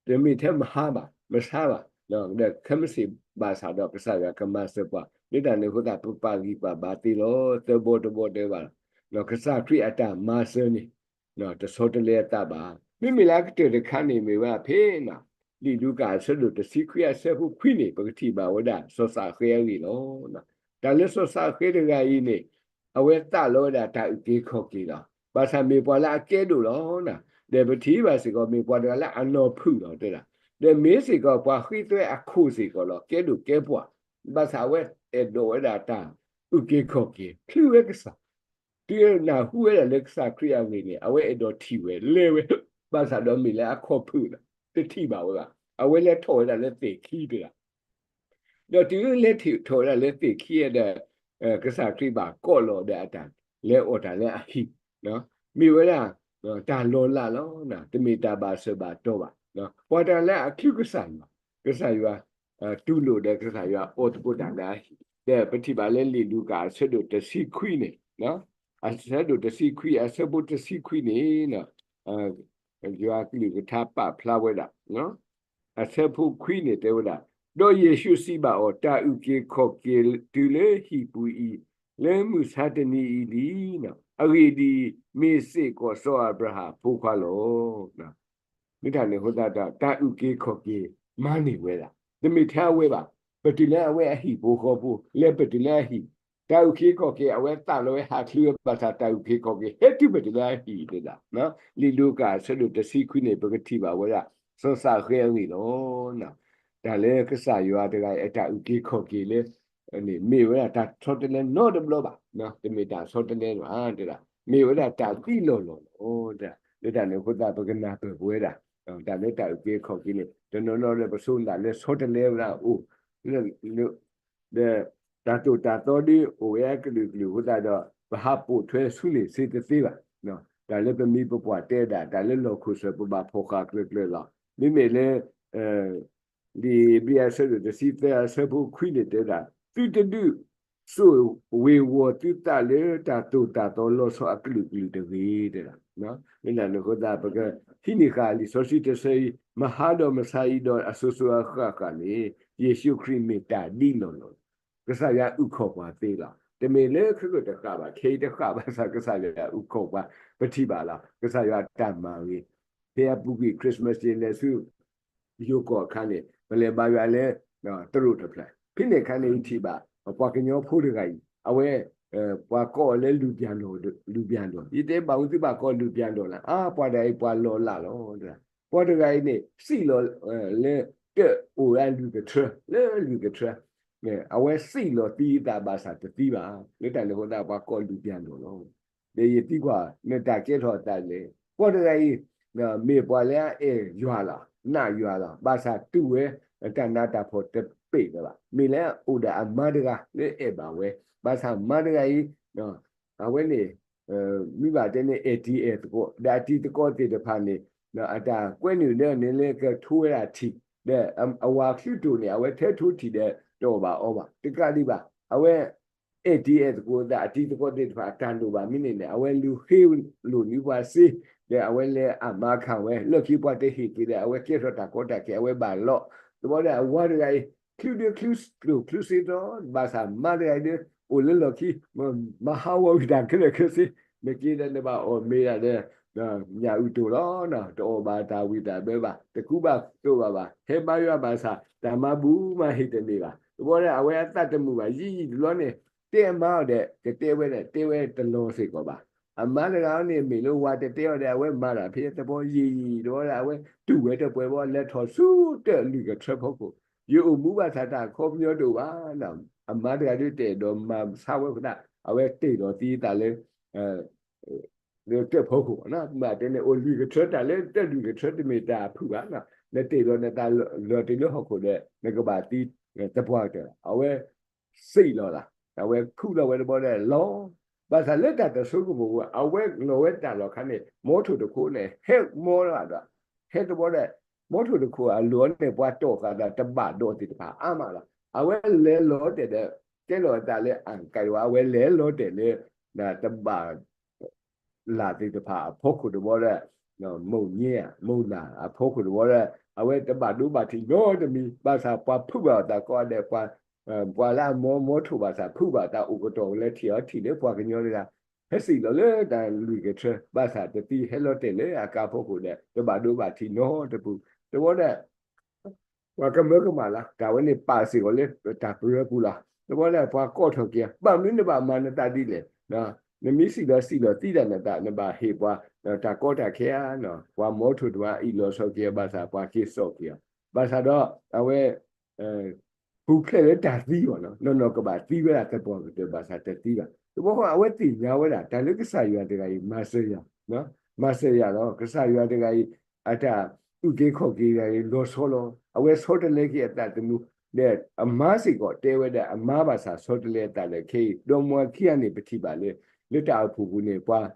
တမ့ၢ်ထဲမဟါဘၣ် မဆါဘၣ်, ဒီးခဲမုၢ်ဆ့ၣ်ဘၣ်ဆၣ်ဒီး ကစၢ်ယွၤကမၤစၢၤပှၤ လၢတၢ်န့ၣ်အဃိသတး ပပာ်ဂံၢ်ပာ်ဘါသ့လီၤ. သၢဘီတဘီတဲဘၣ်လီၤ. ကစၢ်ခရံာ်အတၢ်မၤစၢၤန့ၣ် တဆီတလဲအသးဘၣ်. မ့မ့ၢ်လၢအကတၢၢ်တခါန့ၣ် မ့ၢ်ဝဲဒၣ်ဖဲ လံာ်လူၤကၣ်အဆၢဒိၣ်တဆံခွံအဆၢဖိခွံန့ၣ် ပကထံၣ်ဘၣ်ဝဲဒၣ် စီၤစးဃဲအဂ့ၢ်လီၤ. တၢ်လၢစီၤစးဃဲတဂၤအံၤန့ၣ် အဝဲသးလီဝဲဒၣ်တၢ်အုၣ်က့ၤခီၣ်က့ၤလီၤ. ဘၣ်ဆၣ်မ့ၢ်ပှၤလၢအကဲဒိၣ်လီၤ. ဒီးပထံၣ်ဘၣ်စ့ၢ်ကီး မ့ၢ်ပှၤတဂၤလၢအနီၢ်ဖုၣ်လီၤတဲဒၣ်. ဒီးမ့ၢ်စ့ၢ်ကီးပှၤဃ့သွဲအခိၣ်စ့ၢ်ကီးလီၤ. ကဲဒိၣ်ကဲပှၢ်, ဘၣ်ဆၣ်အဝဲအဲၣ်ဒိးဝဲဒၣ်တၢ်အုၣ်က့ၤခီၣ်က့ၤ ချုးဝဲကစၢ် တုၤနၢ်ဟူဝဲဒၣ်လၢကစၢ်ခရံာ်အဂ့ၢ်န့ၣ် အဝဲအဲၣ်ဒိးထံၣ်ဝဲလဲၤဝဲ, ဘၣ်ဆၣ်ဒီးမ့ၢ်လၢအခီၣ်ဖုၣ်လီၤ. တထံၣ်ဘၣ်ဝဲဘၣ်. အဝဲလဲၤထီၣ်ဝဲဒၣ်လၢသ့ၣ်ခံတဂၤ ဒီးတုၤလဲၤထီၣ်ဝဲဒၣ်လၢသ့ၣ်ခံဒီး ကစၢ်ခရံာ်ဘၣ်ကိးလီၤဒီးအတၢ် လဲၤအီၣ်တၢ်လၢအဟံၣ်, မ့ၢ်ဝဲဒၣ် တၢ်လီၤလးလီၤ. တမ့ၢ်တၢ်ဘၣ်ဆၢဘၣ်တီၤဘၣ်. ပှၤတၢ်လၢအချုးကစၢ်ယွၤ, ကစၢ်ယွၤ တူၢ်လိာ်ဒီးကစၢ်ယွၤအီၣ်သကိးတၢ်လၢအဟံၣ်, ဒီးပထံၣ်ဘၣ်လၢလံာ်လူၤကၣ်အဆၢဒိၣ်တဆံခွံန့ၣ်, အဆၢဒိၣ်တဆံခွံ အဆၢဖိတဆံခွံန့ၣ် ယွၤကလုၢ်ကထါပာ်ဖျါဝဲဒၣ် အဆၢဖိခွံန့ၣ်တဲဝဲဒၣ်, ဒီးယ့ၣ်ၡူးစံးဘၣ်အီၤ, တၢ်အုၣ်က့ၤခီၣ်က့ၤတုၤလၢဟံၣ်ပူၤအံၤ လၢမုၢ်ဆါတနံၤအံၤလံ. အဂ့ၢ်ဒ်အံၤ, မ့ၢ်စ့ၢ်ကီးစီၤအၤဘြၤဟၣ်ဖိခွါလီၤ. မ့ၢ်တၢ်န့ၣ်အဃိသတးဒီး တၢ်အုၣ်က့ၤခီၣ်က့ၤမၤန့ၢ်ဝဲဒၣ်, တမ့ၢ်ထဲအဝဲဘၣ်, ပတုၤလၢအဝဲအဟံၣ်ဖိဃီဖိ, လဲၤပတုၤလၢအဟံၣ်, တၢ်အုၣ်က့ၤခီၣ်က့ၤ အဝဲသးလီဝဲဟးချုးဝဲဘၣ်ဆၣ် တၢ်အုၣ်က့ၤခီၣ်က့ၤ ဟဲတုၤပတုၤလၢအဟံၣ်သတး, လံာ်လူၤကၣ်အဆၢဒိၣ်တဆံခွံန့ၣ် ပကထံၣ်ဘၣ်ဝဲဒၣ် စီၤစးဃဲအဂ့ၢ်လီၤ. တၢ်လၢကစၢ်ယွၤတဂၤအံၤ အတၢ်အုၣ်က့ၤခီၣ်က့ၤလၢ န့ၣ် မ့ၢ်ဝဲဒၣ်တၢ်ဆီတလဲနီတဘျီဘၣ်, တမ့ၢ်တၢ်ဆီတလဲဘၣ်, မ့ၢ်ဝဲဒၣ်တၢ်သံလီၢ်လီၢ်လီၤ. လၢတၢ်န့ၣ်အဃိသတး ပကနၢ်ပၢၢ်ပဝဲဒၣ်, တၢ်လၢတၢ်အုၣ်က့ၤခီၣ်က့ၤန့ၣ် တနီၤနီၤလၢပဆိကမိၣ်လၢဆီတလဲဝဲဒၣ်အိၣ်, ဒီးတၢ်သိၣ်တၢ်သီဒ်အိၣ်ဝဲကလုာ်ကလုာ်အဃိသတးဒီး ပဟးပိာ်ထွဲဆူန့ၣ်စ့တသ့ဘၣ်. တၢ်လၢပမံၤပပှၢ်တဲဒၣ် တၢ်လၢလီၢ်ခိၣ်စၢၤ ပဘၣ်ဖီၣ်ဃာ်ကျၢၤကျၢၤလီၤ. မ့မ့ၢ်လၢ လံာ်ဧ့ၤဘြံၤအဆၢဒိၣ်တဆံသၢအဆၢဖိခွံန့ၣ်တဲဝဲဒၣ်, သုတဒုးစိာ်ဝ့ၤဝီၤသုသးလၢတၢ်သိၣ်တၢ်သီလီၤဆီအကလုာ်ကလုာ်တဂ့ၤ တဲဒၣ်. လၢတၢ်န့ၣ်အဃိသတး ပကဟံးန့ၢ်ဃာ်လံာ်စီဆှံတဆၢအံၤ, မဟါဒီးမဆါအံၤဒီးအစိၤစိၤအဃၣ်ဃၣ်န့ၣ် ယ့ၣ်ၡူးခရံာ်မ့ၢ်တၢ်ဒ်လီၢ်လီၢ်လီၤ. ကစၢ်ယွၤအုၣ်ခီၣ်ပှၤသ့လီၤ. တမ့ၢ်လၢခဲကတဃၣ်ဘၣ်, ခဲအံၤတဃၣ်ဘၣ်ဆၣ် ကစၢ်ယွၤအုၣ်ခီၣ်ပှၤ ပထံၣ်ဘၣ်လီၤ. ကစၢ်ယွၤအတၢ်မၤဂ့ၤ, ဖဲအပူၤကွံာ် Christmas ယလဲၤဆူ ယိၤကီၢ်အခါန့ၣ် ပလဲၤဘါယွၤလၢ တရိာ်တဖျၢၣ်, ဖဲန့ၣ်အခါန့ၣ် ယထံၣ်ဘၣ် ပှၤကညီဖိတဂၤအံၤ အဝဲ ပှၤကိးအီၤလၢ လူၤပျၢ်ဒီၣ်, ယတဲဘၣ်မနုၤသုဘၣ်ကိးလူၤပျၢ်ဒီၣ်လဲၣ်, အါ ပှၤတဂၤအံၤပှၤလီၤလးလီၤ. ပှၤတဂၤအံၤန့ၣ် စံၣ်လီၤ လၢတၢ်အိၣ်အလွံၢ်ကထၢ, လၢလွံၢ်ကထၢ, အဝဲစံၣ်လီၤသံအသးဘၣ်ဆၣ်တသံဘၣ်. လၢတၢ်န့ၣ်အဃိသတး ပှၤကိးလူၤပျၢ်ဒီၣ်လီၤ. ဒီးယသံကွၢ် နတၢ်ကဲထီၣ်အသးလဲၣ်. ပှၤတဂၤအံၤ မ့ၢ်ပှၤလၢအအဲၣ်ယွၤလီၤ, နာ်ယွၤလီၤ, ဘၣ်ဆၣ်တူၢ်ဝဲ တၢ်နးတၢ်ဖှီၣ်တပ့ၤလၢၤဘၣ်. မ့ၢ်လၢအအိၣ်ဒီးအမါတဂၤလၢအဲၣ်ဘၣ်ဝဲ, ဘၣ်ဆၣ်မါတဂၤအံၤ အဝဲန့ၣ် မ့ၢ်ဘၣ်တဲန့ၣ် အဲၣ်တံၤအဲၣ်သကိး, ဒီးအတံၤသကိးသ့ၣ်တဖၣ်န့ၣ် အတၢ်ကွဲနုာ်လၢန့ၣ်လၢကထိဝဲဒၣ်ထံၣ်, ဒီးအဝၤချုတိၢ်န့ၣ် အဝဲထဲထိထံၣ်ဒီးတအီၣ်ဘၣ်အီဘၣ်. တကးဒံးဘၣ် အဝဲ အဲၣ်တံၤအဲၣ်သကိးသး အတံၤသကိးသ့ၣ်တဖၣ် အတၢ်လိၣ်ဘၣ်မ့ၢ်န့ၣ်န့ၣ် အဝဲလူၤဃ့လိာ်န့ၢ်ပှၤစ့, ဒီးအဝဲလဲၤအမါခးဝဲ, လၢခံပှၤတဟ့ၣ်က့ၤဒီး အဝဲကဲထီၣ်တၢ်ကီတၢ်ခဲ အဝဲဘၣ်လီၤ. တဘျီဒီးအဝၤတဂၤအံၤ ချုဒုချုတိၢ်ချုစ့ဒီး ဘၣ်ဆၣ်မါတဂၤအံၤဒီး အိၣ်လၢလီၢ်ခံ မၤဟးဂီၤဝံၤတၢ်ခဲလၢာ်ခဲဆ့, နက့ဒီးနဘၣ်အီၣ်မ့ၤဒၣ်ဒီး ညၣ်အုၣ်တိၢ်လီၤ, တအီၣ်ဘၣ်တၢ်ဝံၣ်တၢ်ဘၢဘၣ်, တကူဘၣ်သိးဘၣ်ဘၣ်, ဟဲဘါယွၤဘၣ်ဆၣ် တၢ်မၤဘူၣ်မၤဟ့ၣ်တန့ၢ်ဘၣ်. တဘျီဒီး အဝဲအသးတမုာ်ဘၣ်, ယံာ်ယံာ်တဘျီန့ၣ် တဲအမါအီၤဒီး ကတဲဝဲဒီး တဲဝဲတလီၤစ့ၢ်ကီးဘၣ်. အမါတဂၤန့ၣ် မ့ၢ်လၢဝၤတတဲအီၤဒီး အဝဲမၤတၢ်ဖဲသပှၢ်ယံာ်ယံာ်တဘျီဒီး အဝဲတူၢ်ဝဲတပှဲၤဘၣ် လဲၤထီၣ်ဆူတၢ်လွံၢ်ကထၢဖီခိၣ်, ယအိၣ်မူဘၣ်ဆၣ်တၢ်အခီပညီတအိၣ်ဘၣ်. အမါတဂၤဒုးတအဲၣ်ဒိးမၤဆါဝဲအဃိသတး အဝဲတ့ၢ်လီၤသံအသးလၢ လၢတၢ်ဖီခိၣ်, မ့ၢ်တဲန့ၣ် အိၣ်လွံၢ်ကထၢ တၢ်လၢတၢ်လွံၢ်ကထၢတမ့ၢ်တၢ်အဖုၣ်ဘၣ်, နတ့ၢ်လီၤနသးလီၤတုၤလၢဟီၣ်ခိၣ်ဒီး နကဘၣ်သံသပှၢ်ကတၢၢ်လီၤ. အဝဲစံၣ်လီၤသး, အဝဲခူၣ်လီၤဝဲတဘျီဒီးလီၤ. ဘၣ်ဆၣ်လၢတၢ်တဆိကမိၣ်အဃိ အဝဲလီၤဝဲတၢ်လီၢ်အခါန့ၣ် မီထိၣ်တခိၣ်န့ၣ် ဟဲမီလီၤဒီး ဟဲတဘျီဒီး မီထိၣ်တခိၣ်အလီၢ်န့ၣ် ပှၤတီၢ်ဃာ်သးတဘၣ်ဒိးသ့ၣ်တဖၣ်အါမးလီၤ. အဝဲလဲၤလီၤတဲာ်ဒီး တဲလီၤအသးလၢအကဲဝဲ အဝဲလဲၤလီၤတဲာ်လၢ တဘၣ် လၢ်သ့ၣ်တဖၣ်အဖီခိၣ်တဘျီဒီး မိၢ်ညဲ မိၢ်လၢ်အဖီခိၣ်တဘျီဒီး အဝဲတဘၣ်ဒိဘၣ်ထံးနီတမံၤ, ဘၣ်ဆၣ်ပှၤဖုးဘၣ်အသးကိးဂၤဒဲး ပှၤလၢအမီမီထိၣ်ဘၣ်ဆၣ် ဖုးဘၣ်အသးအိၣ်ကတီၢ်လၢထံၣ်အီၤထံၣ်လၢပှၤကညီတဂၤ ဟဲစံၣ်လီၤလၢတၢ်လွံၢ်ကထၢ ဘၣ်ဆၣ်တသံ ဟဲလီၤတဲာ်လၢအကါဖီခိၣ်ဒီး တဘၣ်ဒိဘၣ်ထံးနီတပူၤ. တဘျီဒီး ပှၤကမၢကမၣ်လီၤ. တၢ်ဝဲန့ၣ်ပာ်စ့ၢ်ကီးလၢတၢ်ပရၢပူၤလီၤ. တဘျီဒီးပှၤကိးထီၣ်က့ၤ ဘၣ်မနုၤနဘၣ်မၤနသးဒ်လဲၣ်. နမ့ၢ်စံၣ်လီၤစံၣ်လီၤသံတၢ်နသး နဘၣ်ဟ့ၣ်ပှၤ တၢ်ကီတၢ်ခဲဧါ. ပှၤမီထိၣ်တဂၤအံၤလီၤဆီက့ၤ ဘၣ်ဆၣ်ပှၤက့ၤစိာ်က့ၤအီၤ, ဘၣ်ဆၣ်ဒီးအဝဲ ပူၤဖျဲးလၢတၢ်သံအီၤလီၤ. နီၢ်နီၢ်ကဘၣ်သံဝဲဒၣ်သပှၢ်ကတၢၢ် ဘၣ်ဆၣ်တသံဘၣ်. တဘျီဃီအဝဲသ့ၣ်ညါဝဲဒၣ် တၢ်လၢကစၢ်ယွၤတဂၤအံၤ မၤစၢၤယၤ မၤစၢၤယၤလီၤ. ကစၢ်ယွၤတဂၤအံၤ အတၢ်အုၣ်က့ၤခီၣ်က့ၤတဂၤအံၤ လီၤဆီလီၤ. အဝဲဆီတလဲက့ၤအသးသမူ ဒီးအမါစ့ၢ်ကီးတဲဝဲဒၣ် အမါဘၣ်ဆၣ်ဆီတလဲအသးလၢခဲအံၤ ဒီမါခံဂၤန့ၣ် ပထံၣ်ဘၣ်လၢ လၢတၢ်အိၣ်ဖှိၣ်ပူၤန့ၣ် ပှၤ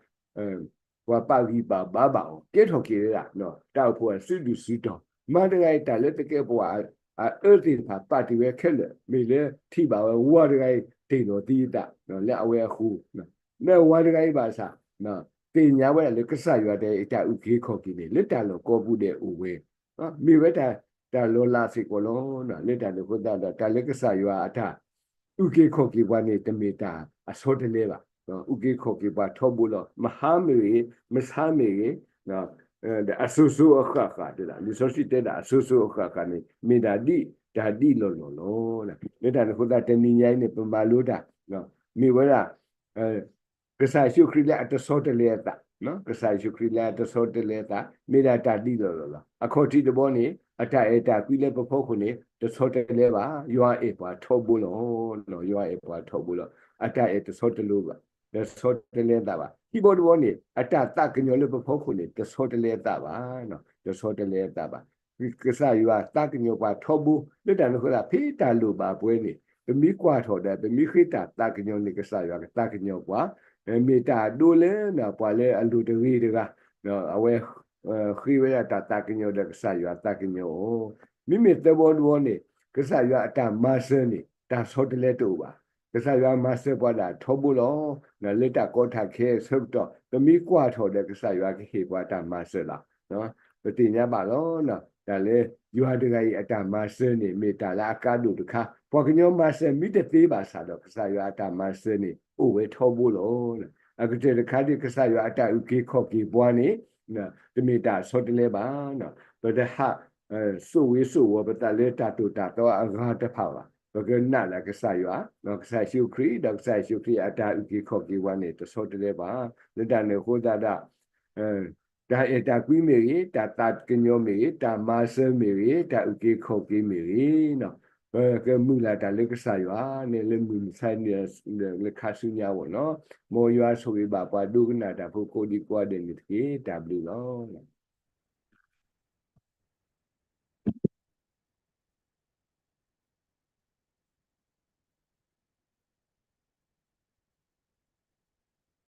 ပှၤပာ်ဂံၢ်ပာ်ဘါဘၣ်အီၤ ကဲထီၣ်က့ၤဝဲဒၣ် တၢ်အိၣ်ဖှိၣ်အစုဒုၣ်စုတီၤ. မါတဂၤအံၤ တၢ်လၢသကဲးပဝးအအၢသ့ၣ်တဖၣ် ပာ်တ့ၢ်ဝဲခဲလၢာ် မ့ၢ်လၢထံၣ်ဘၣ်ဝဲဝၤတဂၤအံၤ တ့ၢ်လီၤသံအသး လၢအဝဲအဃိ မ့ၢ်ဝၤတဂၤအံၤဘၣ်ဆၣ် သ့ၣ်ညါဝဲဒၣ်လၢကစၢ်ယွၤတဂၤအံၤ တၢ်အုၣ်က့ၤခီၣ်က့ၤန့ၣ် လၢတၢ်လီၢ်ကိးပူၤဒဲးအိၣ်ဝဲ မ့ၢ်ဝဲတၢ် တၢ်လီၤလးစ့ၢ်ကီးလီၤ. လၢတၢ်န့ၣ်အဃိသတးဒီး တၢ်လၢကစၢ်ယွၤအတၢ် အုၣ်က့ၤခီၣ်က့ၤပှၤန့ၣ် တမ့ၢ်တၢ်အဆီတလဲဘၣ်. အုၣ်က့ၤခီၣ်က့ၤပှၤထီဘိလီၤ. မဟါမ့ၢ်ဂ့ၤ, မဆါမ့ၢ်ဂ့ၤ, ဒီးအစိၤစိၤအဃၣ်ဃၣ်တဒၣ် လံာ်စီဆှံတဲဒၣ် အစိၤစိၤအဃၣ်ဃၣ်န့ၣ် မ့ၢ်ဒၣ်ဒ်တၢ်ဒ်လီၢ်လီၢ်လီၤ. လၢတၢ်န့ၣ်အဃိသတး တနံၤညါအံၤန့ၣ် ပမၤလိတၢ် မ့ၢ်ဝဲဒၣ် ကစၢ်ယ့ၣ်ၡူးခရံာ်လၢအတဆီတလဲအသး, ကစၢ်ယ့ၣ်ၡူးခရံာ်လၢအတဆီတလဲအသး မ့ၢ်ဒၣ်တၢ်ဒ်လီၢ်လီၢ်လီၤ. အခီၣ်ထံးတဘီန့ၣ် အတၢ်အဲၣ်တၢ်ကွံလၢပဖီခိၣ်န့ၣ် တဆီတလဲဘၣ်. ယွၤအဲၣ်ပှၤထီဘိလီၤ. ယွၤအဲၣ်ပှၤထီဘိလီၤ. အတၢ်အဲၣ်တဆီတလဲဘၣ်, တဆီတလဲသးဘၣ်. ခံဘီတဘီန့ၣ် အတၢ်သးကညီၤလၢပဖီခိၣ်န့ၣ် တဆီတလဲသးဘၣ်, တဆီတလဲသးဘၣ်. ကစၢ်ယွၤသးကညီၤပှၤထီဘိ လၢတၢ်န့ၣ်အဃိသတး ဖဲတၢ်လိၣ်ဘၣ်ပှဲၤန့ၣ် ပမ့ၢ်ကွၢ်ထီၣ်ဒီး ပမ့ၢ်ဃ့တၢ်သးကညီၤန့ၣ် ကစၢ်ယွၤကသးကညီၤပှၤ, မ့ၢ်တၢ်အဒိလၢပှၤလၢအလိၤတဂ့ၤတဂၤ, အဝဲ ဃ့ဝဲဒၣ်တၢ်သးကညီၤဒီးကစၢ်ယွၤသးကညီၤအီၤ, မ့မ့ၢ်သၢဘီတဘီန့ၣ် ကစၢ်ယွၤအတၢ်မၤစၢၤန့ၣ် တၢ်ဆီတလဲတအိၣ်ဘၣ်. ကစၢ်ယွၤမၤစၢၤပှၤဒၣ်ထီဘိလီၤ. လၢတၢ်ကီတၢ်ခဲအဆၢကတီၢ် ပမ့ၢ်ကွၢ်ထီၣ်ဒီးကစၢ်ယွၤကဟ့ၣ်ပှၤတၢ်မၤစၢၤလီၤ. ပသ့ၣ်ညါဘၣ်လီၤ. တၢ်လၢယွၤတဂၤအံၤအတၢ်မၤစၢၤန့ၣ် မ့ၢ်တၢ်လၢအကါဒိၣ်တခါ, ပှၤကညီမၤစၢၤမ့ၢ်တသ့ဘၣ်ဆၣ်ဒီး ကစၢ်ယွၤအတၢ်မၤစၢၤန့ၣ် အိၣ်ဝဲထီဘိလီၤ. အကတၢၢ်တခါဒ်ကစၢ်ယွၤအတၢ်အုၣ်က့ၤခီၣ်က့ၤပှၤန့ၣ် တမ့ၢ်တၢ်ဆီတလဲဘၣ်. ပတဟး စိာ်ဝ့ၤစိာ်ဝီၤပသးလၢတၢ်သိၣ်တၢ်သီအဂၤတဖၣ်ဘၣ်. ပကနာ်ဒၣ်ကစၢ်ယွၤ, ကစၢ်ယ့ၣ်ၡူးခရံာ် ဒီးကစၢ်ယ့ၣ်ၡူးခရံာ်အတၢ်အုၣ်က့ၤခီၣ်က့ၤပှၤန့ၣ် တဆီတလဲဘၣ်. လၢတၢ်န့ၣ်အဃိသတးဒီး တၢ်အဲၣ်တၢ်ကွံမ့ၢ်ဂ့ၤ, တၢ်သးကညီၤမ့ၢ်ဂ့ၤ, တၢ်မၤစၢၤမ့ၢ်ဂ့ၤ, တၢ်အုၣ်က့ၤခီၣ်က့ၤမ့ၢ်ဂ့ၤ, ပကမုၢ်လၢ်တၢ်လၢကစၢ်ယွၤန့ၣ် လၢမုၢ်မဆါန့ၣ် လၢခါဆူညါအဂီၢ်လီၤ. မ်ယွၤဆိၣ်ဂ့ၤဘၣ်ပှၤဒိကနၣ်တၢ်ဖိကိးဒံကိးဂၤဒဲးန့ၣ်တက့ၢ်. တၢ်ဘျုးလီၤ.